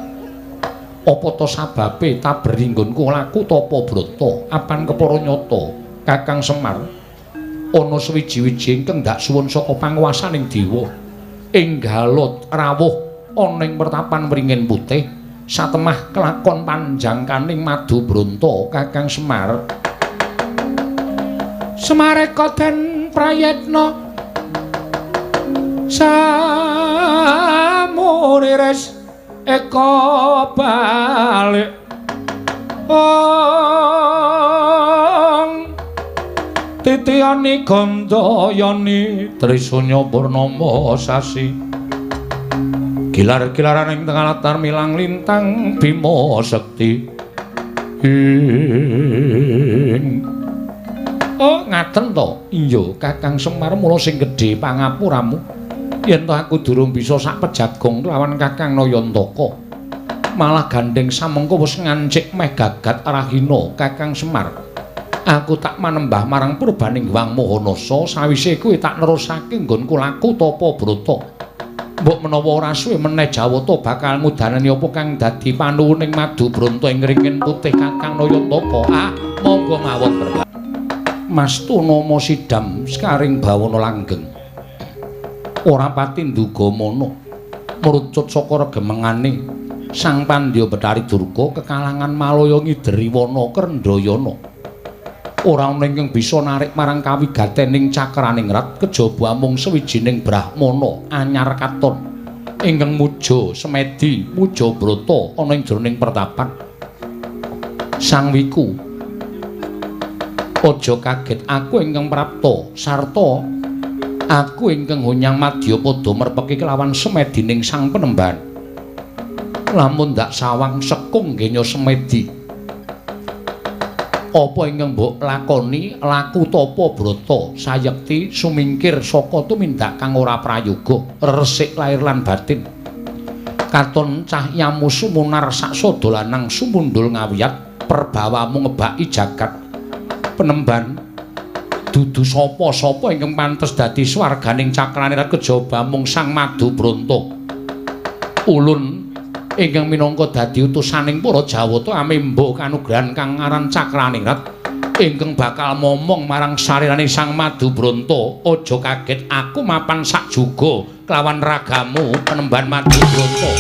Apa to sababe taberi nggonku laku tapa brata apan kepara nyata Kakang Semar ana suwiji-wiji ingkang ndak suwun saka panguwasaning dewa enggalot rawuh ana ing pertapan wringin putih satemah kelakon panjang kaning Madu Branta Kakang Semar. Semareka den prayitna samuriris eka balik ong titiyani gandayani trisanya purnama sasi gilar-gilaran ing tengah latar milang lintang bima sekti ing. Oh ngaten to? Iya Kakang Semar, mula sing gedhe pangapuramu yen to aku durung bisa sak pejagong lawan Kakang Nayantaka. Malah gandeng samengko wis ngancik meh gagat rahina Kakang Semar. Aku tak manembah marang purbaning Hyang Mahanasa, sawise kuwi tak nerusake nggonku laku tapa brata. Mbok menawa ora suwe meneh Jawata bakal ngudanani apa kang dadi panuwuning Madu Branta ing ringin putih Kakang Nayantaka. Ah, monggo mawon berkah. Mastu nama sidam sekaring bawana langgeng. Ora pati nduga mana mrucut saka regemengane Sang Pandya Bathari Durga kekalangan Malaya ngideri wana Krendayana. Ora ana ingkang bisa narik marang kawigatening cakraningrat kejaba amung sawijining brahmana anyar katon ingkang muja semedi muja brata ana ing jroning pertapan. Sang Wiku, aja kaget aku ingkang prapta sarta aku ingkang honyang madyapada merpeki kelawan semedining sang penemban. Lamun ndak sawang sekung genya semedi, apa ingkang mbok lakoni laku tapa brata sayekti sumingkir saka tumindak kang ora prayoga resik lair lan batin. Katon cahyamu sumunar saksa dolanang sumundul ngawiyat perbawamu ngebaki jagat. Penemban dudu sapa-sapa ingkang pantes dadi swarganing cakranirat kejaba mung Sang Madu Branta. Ulun ingkang minangka dadi utusaning para Jawata amemba kanugrahan kang aran Cakraningrat ingkang bakal momong marang sarirane Sang Madu Branta. Aja kaget aku mapan sak juga kelawan ragamu penemban Madu Branta.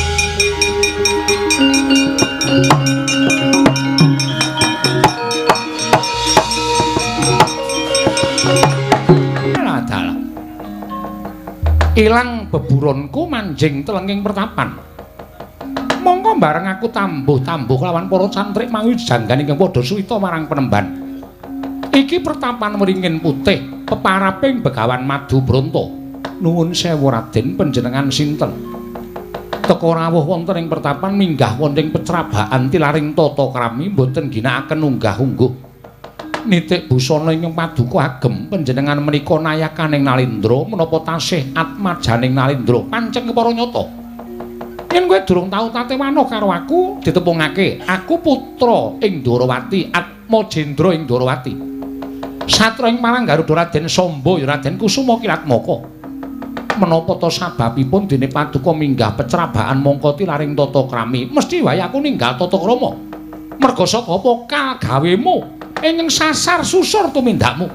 Ilang beburonku manjing telenging pertapan. Mongko bareng aku tambuh-tambuh lawan para cantrik mangu janggan ingkang padha suwita marang penemban. Iki pertapan Wringin Putih, peparaping Begawan Madubronto. Nuwun sewu Raden, panjenengan sinten? Teka rawuh wonten ing pertapan minggah wonten ing pecrabakan tilaring tata krami mboten ginakaken unggah-ungguh. Nitik busana ingkang paduka agem panjenengan menika nayakaning Nalindra menapa tasih atmajaning Nalindra pancen kepara nyata. Yen kowe durung tau tatewano karo aku ditepungake, aku putra ing Ndorowati, Atmajendra ing Ndorowati. Satra ing Marang Garuda Raden Samba ya Raden Kusuma Kilatmaka. Menapa ta sababipun dene paduka minggah pecrabakan mongko tilaring tata krami, mesti wae aku ninggal tata krama. Merga saka apa kal gawemu ingkang sasar susur tumindakmu.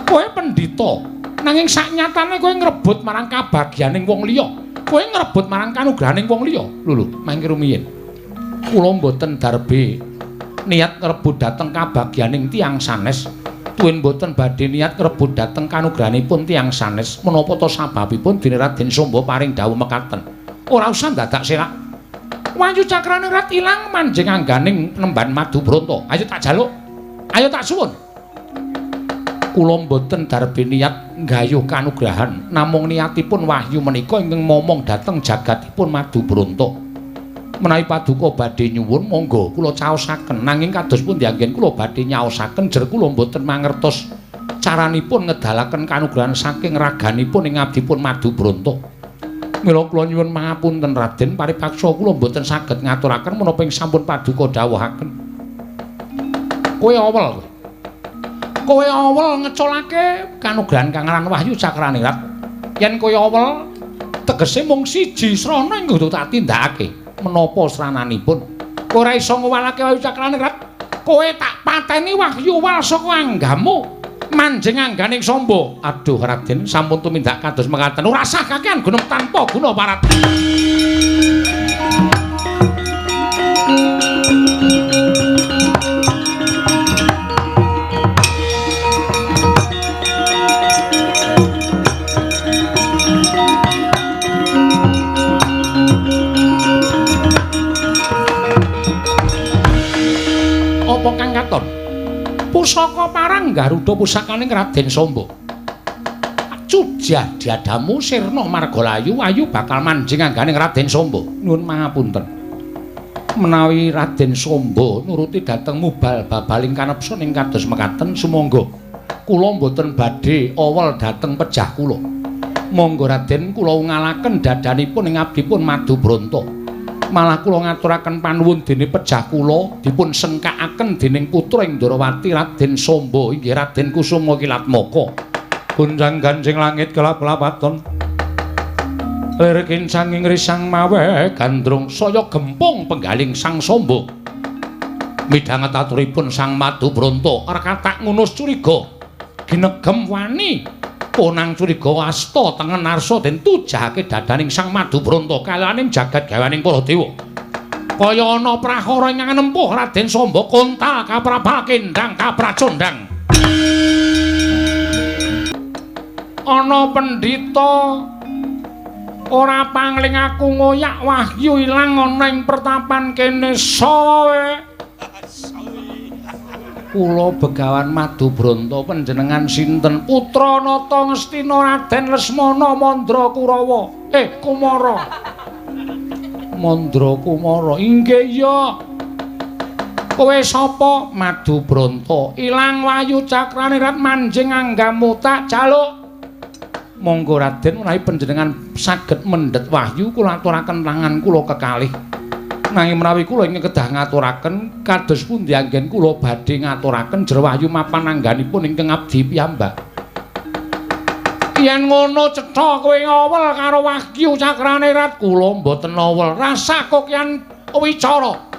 Kowe pendhita, nanging saknyatane kowe ngrebut marang kabagyaning wong liya. Kowe ngrebut marang kanugrahaning wong liya. Lho lho, mangke rumiyin. Kula mboten darbe niat ngrebut dhateng kabagyaning tiyang sanes. Tuwin mboten badhe niat ngrebut dhateng kanugrahanipun tiyang sanes. Menapa ta sababipun dene Raden Samba paring dawuh mekaten? Ora usah dadak selak. Wahyu cakrane rat ilang manjing angganing nemban Madubronto. Ayo tak jaluk. Ayo tak suwun. Kula mboten darbe niat nggayuh kanugrahan, namung niatipun wahyu menika ingkang momong dhateng jagatipun Madubronto. Menawi paduka badhe nyuwun monggo kula caosaken, nanging kados pundi anggen kula badhe nyaosaken jer kula mboten mangertos caranipun ngedalaken kanugrahan saking raganipun ing abdipun Madubronto. Mila kula nyuwun pangapunten Raden, paripaksa kula mboten saged ngaturaken menapa ing sampun paduka dawuhaken. Kowe awel. Kowe awel ngeculake kanugrahan kang aran Wahyu Cakranirat. Yen kowe awel tegese mung siji srana ing kudu tak tindakake. Menapa srananipun? Kowe ora iso ngowalake Wahyu Cakranirat. Kowe tak pateni wahyu wal saka anggamu. Manjing angganing Samba. Aduh Raden, sampun tumindak kados mekaten. Ora sah kakean gunung tanpa guna parat. Apa kang katon? Pusaka parang Garuda pusakaning Raden Samba. Cujah diadamu sirna margalayu ayu bakal manjing angganing Raden Samba. Nuwun pangapunten. Menawi Raden Samba nuruti dhateng mubal babaling kanepson ing kados mekaten sumangga. Kula mboten badhe awel dhateng pejah kula. Monggo Raden kula ungalaken dadanipun ing abdipun Madubronto. Malah kula ngaturaken panuwun dene pejah kula dipun sengkakaken dening putra ing Ndorowati Raden Samba inggih Raden Kusuma Kilatmaka. Gonjang ganjing langit kelap-kelapaton. Lir kincanging risang mawe gandrung saya gempung penggaling Sang Samba. Midhanget aturipun Sang Madubronto rekatak ngunus curiga. Ginegem wani ponang curiga asta tengen arsa den tujahake dadaning Sang Madubronto kalaning jagat gawaning para dewa. Kaya ana prahara ingkang nempuh Raden Samba kontal kaprabal kendang kapracondang. Ana pendhita ora pangling aku ngoyak wahyu ilang ana ing pertapan kene sawe. Kula Begawan Madubronto panjenengan sinten? Putra Nata Ngastina Raden Lesmana Mandra Kurawa. Kumara. Mandra Kumara. Inggih iya. Kowe sapa? Madubronto. Ilang wahyu cakranirat manjing anggamu tak jaluk. Monggo Raden menawi panjenengan saged mendhet wahyu kula aturaken tangan kula kekalih. Nanging menawi kula ingkang kedah ngaturaken kados pundi anggen kula badhe ngaturaken jer wahyu mapan angganipun ingkang abdi piyambak. Yen ngono cetha kowe ngawel karo wahyu cakranirat kula mboten awel. Rasa kokian wicara.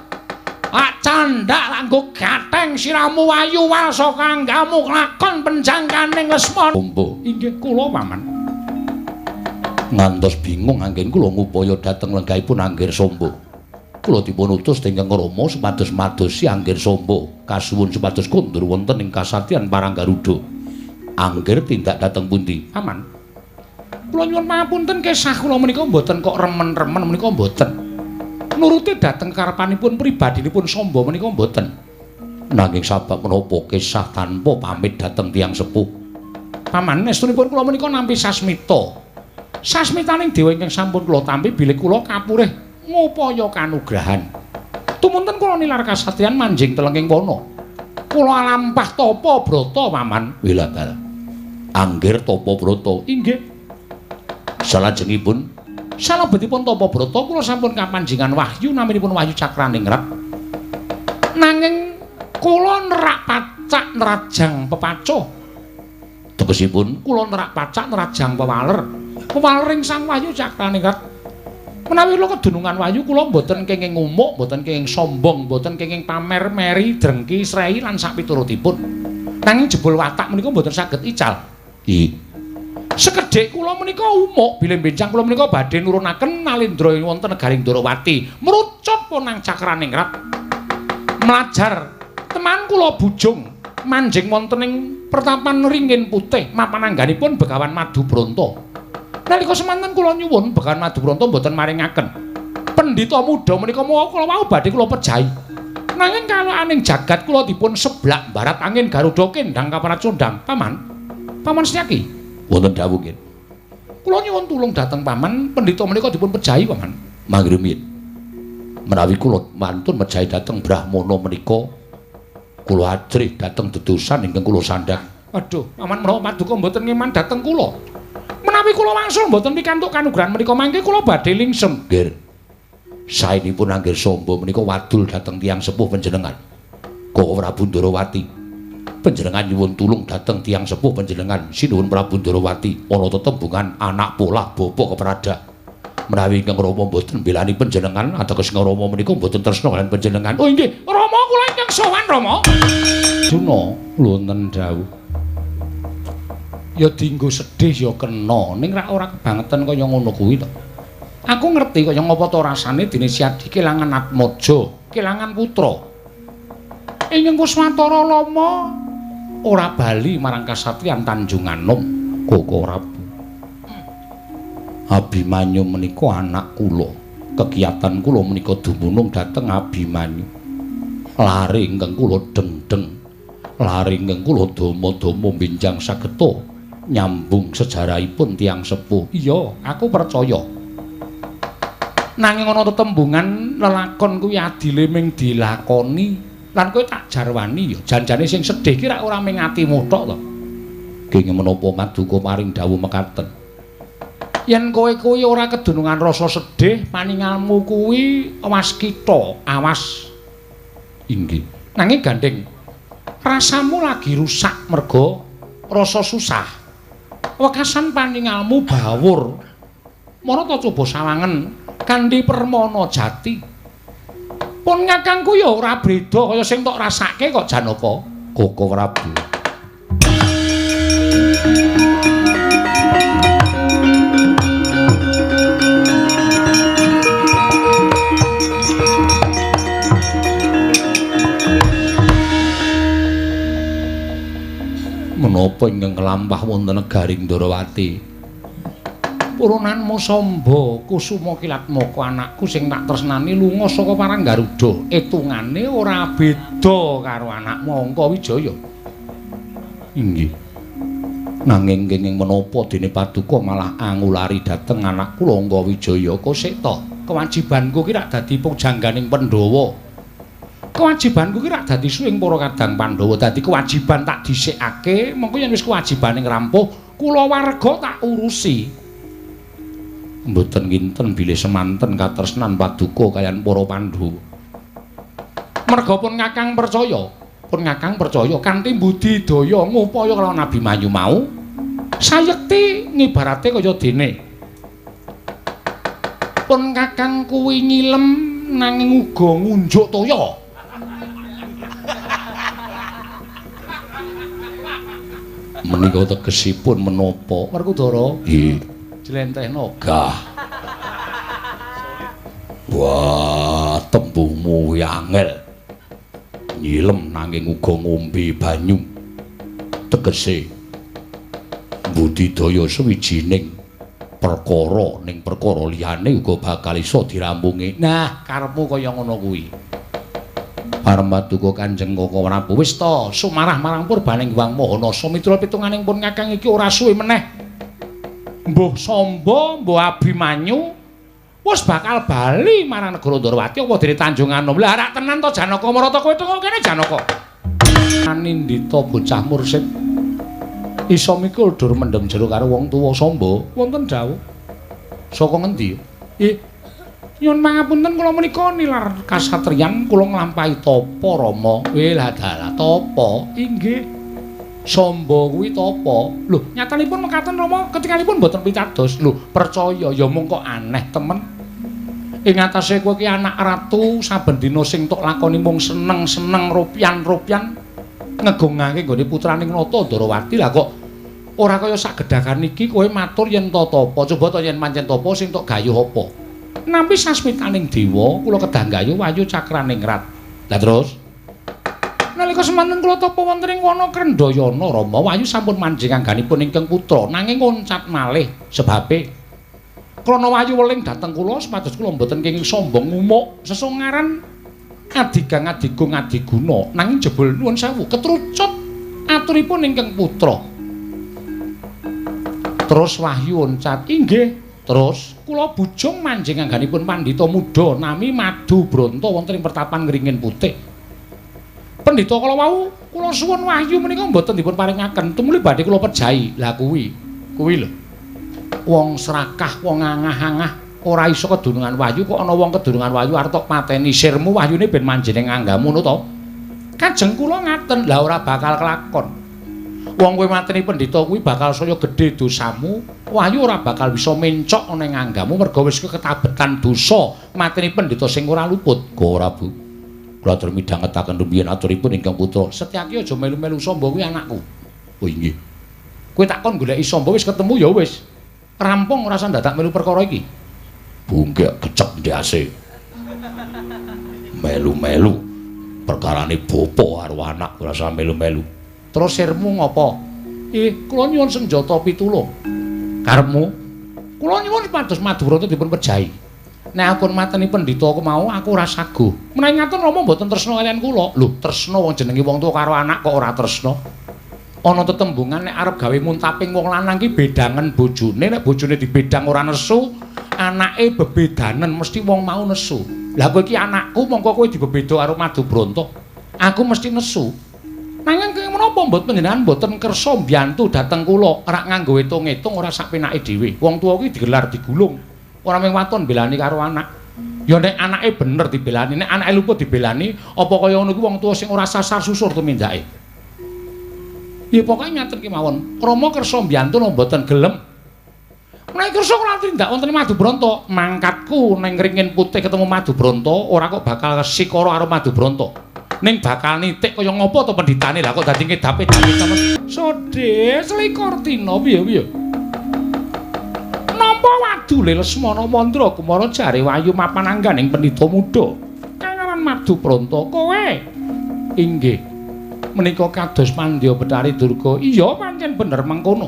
Lak candhak langgo gatheng siramu wahyu wal saka anggamu lakon penjangkaning Lesmana. Inggih kula paman. Ngantos bingung anggen kula ngupaya dhateng lenggahipun Anggir Samba. Kula dipun utus dening Rama supados madosi Anggir Samba kasuwun supados kondur wonten ing kasatyan Parang Garuda. Anggir tindak dhateng pundi? Paman. Kula nyuwun pangapunten kesah kula menika mboten kok remen-remen menika mboten. Nuruti dhateng karepanipun pribadinipun Samba menika mboten. Nanging sabab menapa kisah tanpa pamit dhateng tiyang sepuh? Paman, estunipun kula menika nampi sasmita. Sasmitaning dewa ingkang sampun kula tampi bilih kula kapurih ngupaya kanugrahan. Tumunten kula nilar kasatriyan manjing telenging wana. Kula alampah tapa brata, Paman. Wilabal. Anggir tapa brata. Inggih. Salajengipun salebetipun tapa brata kula sampun kapanjingan wahyu naminipun Wahyu Cakraningrat. Nanging kula nerak pacak nerajang pepaco. Tegesipun kula nerak pacak nerajang pewaler. Pewalering Sang Wahyu Cakraningrat. Menawi kula kedunungan wahyu kula mboten kenging ngumuk, mboten kenging sombong, mboten kenging pamer, meri, drengki, srei lan sapiturutipun. Nanging jebul watak menika mboten saged ical. Nggih. Sekedhik kula menika umuk bilih benjang kula menika badhe nurunaken Nalendra ing wonten negaring Ndorowati, mrucut ponang Cakraningrat. Mlajar teman kula bujung manjing wonten ing pertapan Ringin Putih mapan angganipun Begawan Madubronto. Nalika semanten kula nyuwun Begawan Madubronto mboten maringaken. Pendhita muda menika mawa kula wau badhe kula pejahi. Nanging kalaaning jagat kula dipun seblak barat angin Garuda kendang kaparat condang. Paman, Paman Setyaki. Wonten dawuh nggih. Kula nyuwun tulung dhateng Paman, pendhita menika dipun pejahi, Paman. Mangga rumiyin. Menawi kula mantun mejahi dhateng Brahmana menika, kula ajrih dhateng dedosan ingkang kula sandhang. Aduh, Paman menawa paduka mboten ngeman dhateng kula. Menawi kula wangsul mboten pikantuk kanugrahan menika mangke kula badhe lingsem. Nggih. Saenipun Anggir Samba menika wadul dhateng tiyang sepuh panjenengan. Koko Prabu Ndorowati. Panjenengan nyuwun tulung dhateng tiyang sepuh panjenengan Sinuwun Prabu Ndorowati ana tetembungan anak polah bapa keprada. Menawi ingkang Rama mboten mbelani panjenengan ateges Rama menika mboten tresna kaliyan panjenengan. Oh inggih, Rama kula ingkang sowan Rama. Juna wonten dawuh. Ya dienggo sedih ya kena, ning rak ora kebangetan kaya ngono kuwi to. Aku ngerti kaya ngapa to rasane dene Siadi kelangan Atmaja, kelangan putra. Ingkang Kuswantara Lama ora bali marang kasatriyan Tanjunganom, Koko Prabu. Abimanyu menika anak kula. Kekiyatan kula menika dumunung dhateng Abimanyu. Lare ingkang kula dengdeng, lare ingkang kula dama-dama benjang sageta nyambung sejarahipun tiyang sepuh. Iya, aku percaya. Nanging ana tetembungan lelakon kuwi adile ming dilakoni lan kowe tak jarwani ya janjane sing sedih ki rak ora ming atimu tok to. Kenging menapa maduka paring dawuh mekaten? Yen kowe kuwi ora kedunungan rasa sedih, paningalmu kuwi waskita, awas. Inggih. Nanging gandeng rasamu lagi rusak merga rasa susah. Wekasan paningalmu bawur. Marata coba sawangen kanthi permana jati. Pun ngakangku ya ora breda kaya sing tok rasake kok Janaka. Koko Prabu. Menapa ingkang kelampah wonten negaring Ndorowati? Purunanmu Samba Kusuma Kilatmaka anakku sing tak tresnani lunga saka Parang Garuda. Etungane ora beda karo anakmu Angkawijaya. Inggih. Nanging kenging menapa dene paduka malah angulari dhateng anak kula Angkawijaya? Kosek to, kewajibanku ki rak dadi pujangganing Pandhawa. Kewajibanku ki rak dadi suwing para kadang Pandhawa, dadi kewajiban tak dhisikake, mengko yen wis kewajibane ngrampuh, kulawarga tak urusi. Mboten kinten bilih semanten katresnan paduka kaliyan para Pandhawa. Merga pun ngakang percaya kanthi budidaya ngupaya kalawan Abimanyu mau, sayekti ngibarate kaya dene. Pun kakang kuwi nyilem nanging uga ngunjuk toya. Menika tegesipun menapa? Werkudara? Nggih. Jlentehno. Gah. Wah, tembungmu angel. Nyilem nanging uga ngombe banyu. Tegese budidaya sewijining perkara ning perkara liyane uga bakal iso dirampungi. Nah, karepmu kaya ngono kuwi. Paramaduka Kanjeng Koko Prabu wis ta sumarah marang purbaning Hyang Mahanasa miturut pitunganing pun Kakang iki ora suwe meneh. Mbuh Samba, mbuh Abimanyu wis bakal bali marang negara Ndorowati apa dene Tanjung Anom. Lah rak tenan to Janaka Marata kowe teko kene Janaka. Anindita bocah mursid iso mikul dur mendem jero karo wong tuwa Samba. Wonten dawuh. Saka ngendi? Nyuwun pangapunten kula menika nilar kasatriyan kula nglampahi tapa Rama. Lah dalah tapa? Inggih. Samba kuwi tapa? Lho, nyatanipun mekaten Rama ketingalipun mboten pitados. Lho, percaya ya mung kok aneh temen. Ing atase kowe ki anak ratu saben dina sing tok lakoni mung seneng-seneng rupyan-rupyan ngegungake nggone putraning Nata Ndorowati. Lah kok ora kaya sak gedhakan iki kowe matur yen to tapa. Coba to yen pancen tapa sing tok gayuh apa? Nampi sasmitaning dewa kula kedah gayuh wayu cakraningrat. Lah terus nalika semanten kula tapa wonten ing wana Krendhayana Rama wayu sampun manjing angganipun ingkang putra nanging ngoncat malih sebabe krana wayu weling dhateng kula supados kula mboten kenging sombong ngumuk sesongaran adigang adigung adiguna nanging jebul nuwun sewu ketrucut aturipun ingkang putra. Terus wahyu oncat inggih. Terus kula bujung manjing angganipun pandhita muda nami Madu Bronto wonten ing pertapan Ngringin Putih. Pendhita kala wau kula suwun wahyu menika mboten dipun paringaken tumuli badhe kula pejahi. Lah kuwi, kuwi lho. Wong serakah, wong angah-angah ora iso kedunungan wahyu kok ana wong kedunungan wahyu arep tok pateni sirmu wahyune ben manjing anggamu ngono to. Kajeng kula ngaten, lah ora bakal kelakon. Wong kowe mateni pendhita kuwi bakal saya gedhe dosamu, wahyu ora bakal bisa mencok ana ing anggamu merga wis ketabetan dosa mateni pendhita sing ora luput. Go ora, Bu. Kula atur midhangetaken rumiyin aturipun ingkang putra. Setyaki aja melu-melu Samba kuwi anakku. Oh inggih. Kowe takon goleki Samba wis ketemu ya wis. Rampung ora usah dadak melu perkara iki. Bungkek kecek ndase. Melu-melu perkarane bapa karo anak ora usah melu-melu. Terus sirmu ngopo? Kula nyuwun senjata pitulung. Karepmu? Kula nyuwun supados Madubrata dipun pejahi. Nek aku mateni pendhita aku mau aku ora saguh. Menawi ngaten Rama mboten tresna kaliyan kula. Lho, tresna wong jenenge wong tuwa karo anak kok ora tresna. Ana tetembungan nek arep gawe muntaping wong lanang ki bedangen bojone, nek bojone dibedang ora nesu, anake bebedanen mesti wong mau nesu. Lah kowe iki anakku mongko kowe dibebeda karo Madubrata. Aku mesti nesu. Nanging kenging menapa mboten panjenengan mboten kersa mbiyantu dhateng kula, rak nganggo etung-etung ora sak penake dhewe. Wong tuwa kuwi digelar digulung. Ora mung waton belani karo anak. Ya nek anake bener dibelani, nek anake luput dibelani, apa kaya ngono kuwi wong tuwa sing ora sasar susur tumindake. Ya pokoke ngaten ki mawon. Rama kersa mbiyantu napa mboten gelem. Menawi kersa kula tindak wonten Madubrata, mangkatku ning Ringin Putih ketemu Madubrata, ora kok bakal sikara karo Madubrata. Ning bakal nitik kaya ngopo to pendhitane lah kok dadi ngedape-dape temen. Sodhe selikur dina piye piye. Nampa wadule Lesmana Mandra Kumara jare wayu mapan angganing pendhita muda. Kang aran Madubrata kowe. Inggih. Menika kados mandya Betari Durga. Iya pancen bener mengkono.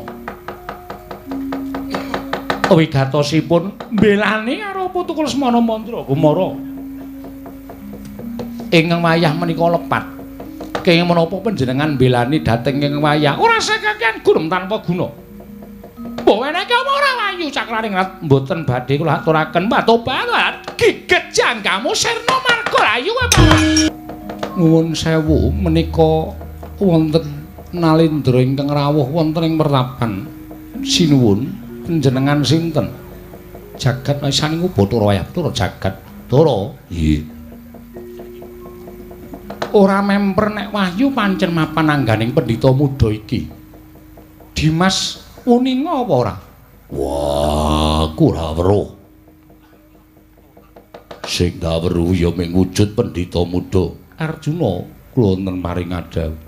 Wigatosipun mbelani karo putuku Lesmana Mandra Kumara. Ingkang wayah menika lepat. Kenging menapa panjenengan mbelani dhateng ing wayah? Ora sekakean gurem tanpa guna. Mbok weneke apa ora wayu cakraning rat mboten badhe kula aturaken patobat giget jangkamu sirna marga ayu apa. Nuwun sewu menika wonten nalindra ingkang rawuh wonten ing pertapan. Sinuwun panjenengan sinten? Jagat saning Bathara wayah Bathara jagat. Bathara. Nggih. Ora memper nek wahyu pancen mapan angganing pendhita muda iki. Dimas uninga apa ora? Wah, aku ora weruh. Sing tak weruh ya mung wujud pendhita muda Arjuna. Kula wonten maring adhawuh.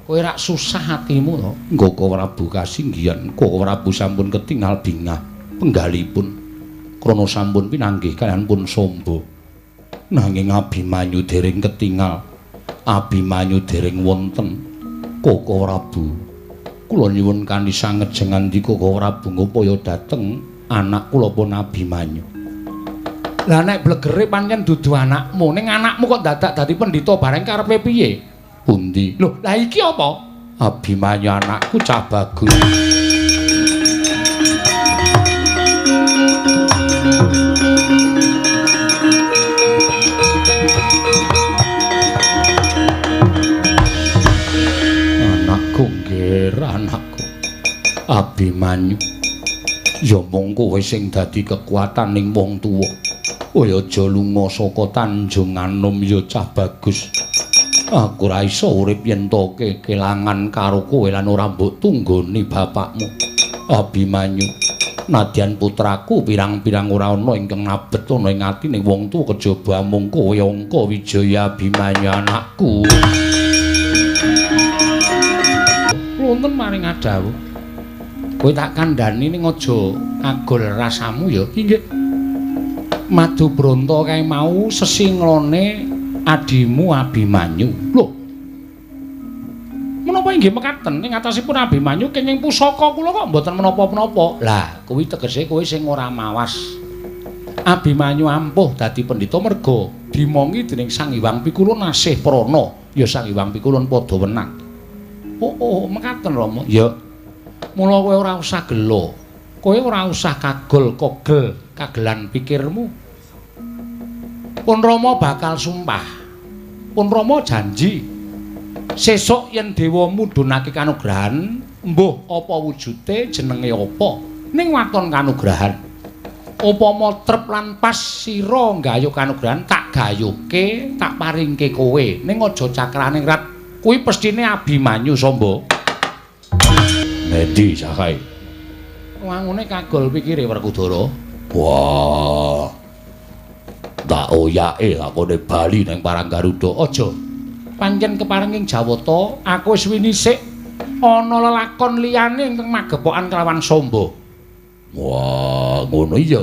Kowe rak susah atimu to? Koko Prabu kasinggihan, Koko Prabu sampun ketingal bingah penggalipun krana sampun pinanggih kaliyan pun Samba. Nanging Abimanyu dereng ketingal, Abimanyu dereng wonten. Koko Prabu, kula nyuwun kanthi sanget jengandika Koko Prabu ngupaya dhateng anak kula pun Abimanyu. Lah nek blegere pancen dudu anakmu, ning anakmu kok dadak dadi pendhita bareng karepe piye? Pundi? Lho, lah iki apa? Abimanyu anakku cah bagus. Anakku nggih, anakku. Abimanyu. Ya mung kowe sing dadi kekuatan ning wong tuwa. Kowe aja lunga saka Tanjung Anom ya cah bagus. Aku ora iso urip yen to kelangan karo kowe lan ora mbok tunggoni bapakmu. Abimanyu, nadyan putraku pirang-pirang ora ana ingkang nabet ana ing atine wong tuwa kejaba amung kowe Angka Wijaya Abimanyu anakku. Wonten maring adawuh. Kowe tak kandhani ning aja agol rasamu ya. Inggih. Madu Bronto kae mau sesinglone adimu Abimanyu. Lho. Menapa inggih mekaten ing atasipun Abimanyu kenging pusaka kula kok mboten menapa-menapa. Lah, kuwi tegese kowe sing ora mawas. Abimanyu ampuh dadi pendhita merga dimongi dening Sang Hyang Pikulun nasih prana. Ya Sang Hyang Pikulun padha wenang. Oh, mekaten Rama. Ya. Mula kowe ora usah gelo. Kowe ora usah kagol kogel kagelan pikirmu. Pun Rama bakal sumpah. Pun Rama janji. Sesuk yen dewa mudhunake kanugrahan, mbuh apa wujute, jenenge apa, ning waton kanugrahan. Upama trep lan pas sira nggayuh kanugrahan, tak gayuhke, tak paringke kowe. Ning aja cakrane rat. Kuwi pesthine Abimanyu Samba. Ngendi sakae? Wangune kagol pikire Werkudara. Wah. Tak oyake lakone bali ning Parang Garuda. Aja. Pancen keparenging Jawata, aku wis winisik ana lelakon liyane ingkang magepokan kelawan Samba. Wah, ngono iya.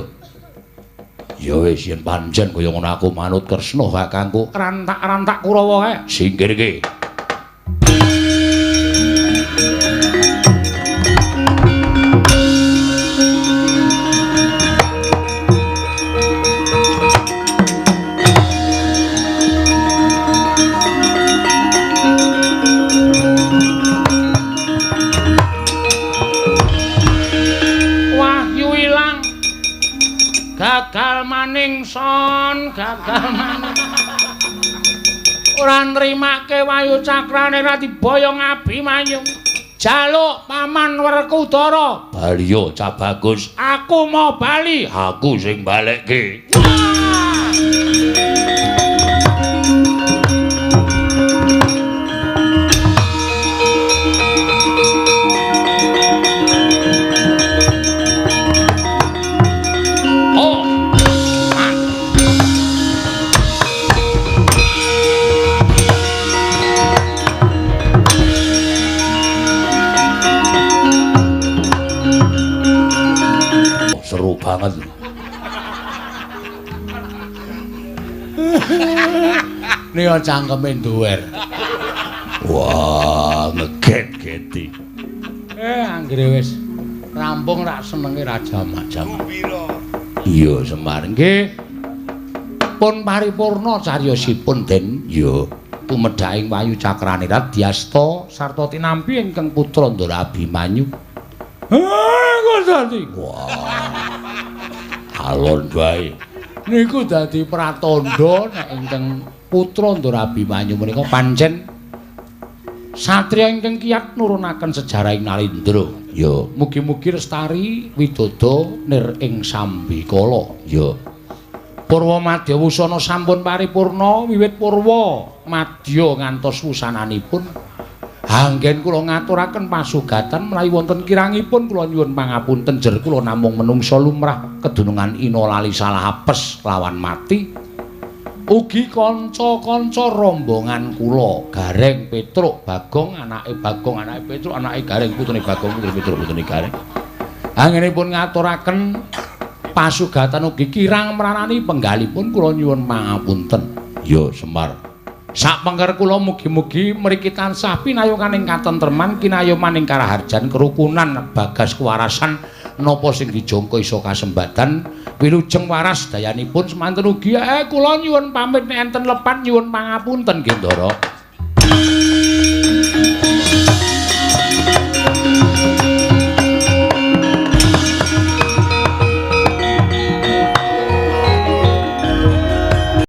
Ya wis yen pancen kaya ngono aku manut Kresna kakangku. Rantak-rantak Kurawa kae. Singkirke. Gagal maning son, gagal maning. Ora nrimake wayu cakrane ra diboyong Abimanyu. Jaluk paman Werkudara. Baliyo cah bagus. Aku mau bali. Aku sing balekke. Seru banget. Nih cangkeme nduwer. Wah, ngeget-geti. Anggere wis rampung rak senenge raja macam. Iya, Semar. Nggih. Pun paripurna cariyosipun, Den. Iya. Tumedhaking wayu cakrane Radyasta sarta tinampi ingkang putra Ndara Abimanyu. Kok dadi? Wah. Alon bae. Niku dadi pratandha nek ingkang putra Ndara Abimanyu menika pancen satriya ingkang kiyat nurunaken sejarah ing Nalindra. Ya, mugi-mugi lestari widodo nir ing sambikala. Ya. Purwa madya wusana sampun paripurna wiwit purwa madya ngantos wusananipun. Anggen kula ngaturaken pasugatan menawi wonten kirangipun kula nyuwun pangapunten jer kula namung menungsa lumrah kedunungan ina lali salah apes lawan mati. Ugi kanca-kanca rombongan kula Gareng Petruk Bagong anake Bagong anake Petruk anake Gareng putune Bagong putune Petruk putune Gareng. Anggenipun ngaturaken pasugatan ugi kirang mranani penggalipun kula nyuwun pangapunten. Ya Semar. Sak pengker kula mugi-mugi mriki tansah pinayokaning katentreman, kinayomaning karaharjan, kerukunan, bagas kewarasan Napa sing dijangka iso kasembadan. Wilujeng waras dayanipun semanten ugi. Kula nyuwun pamit nek enten lepat nyuwun pangapunten nggih, Ndara.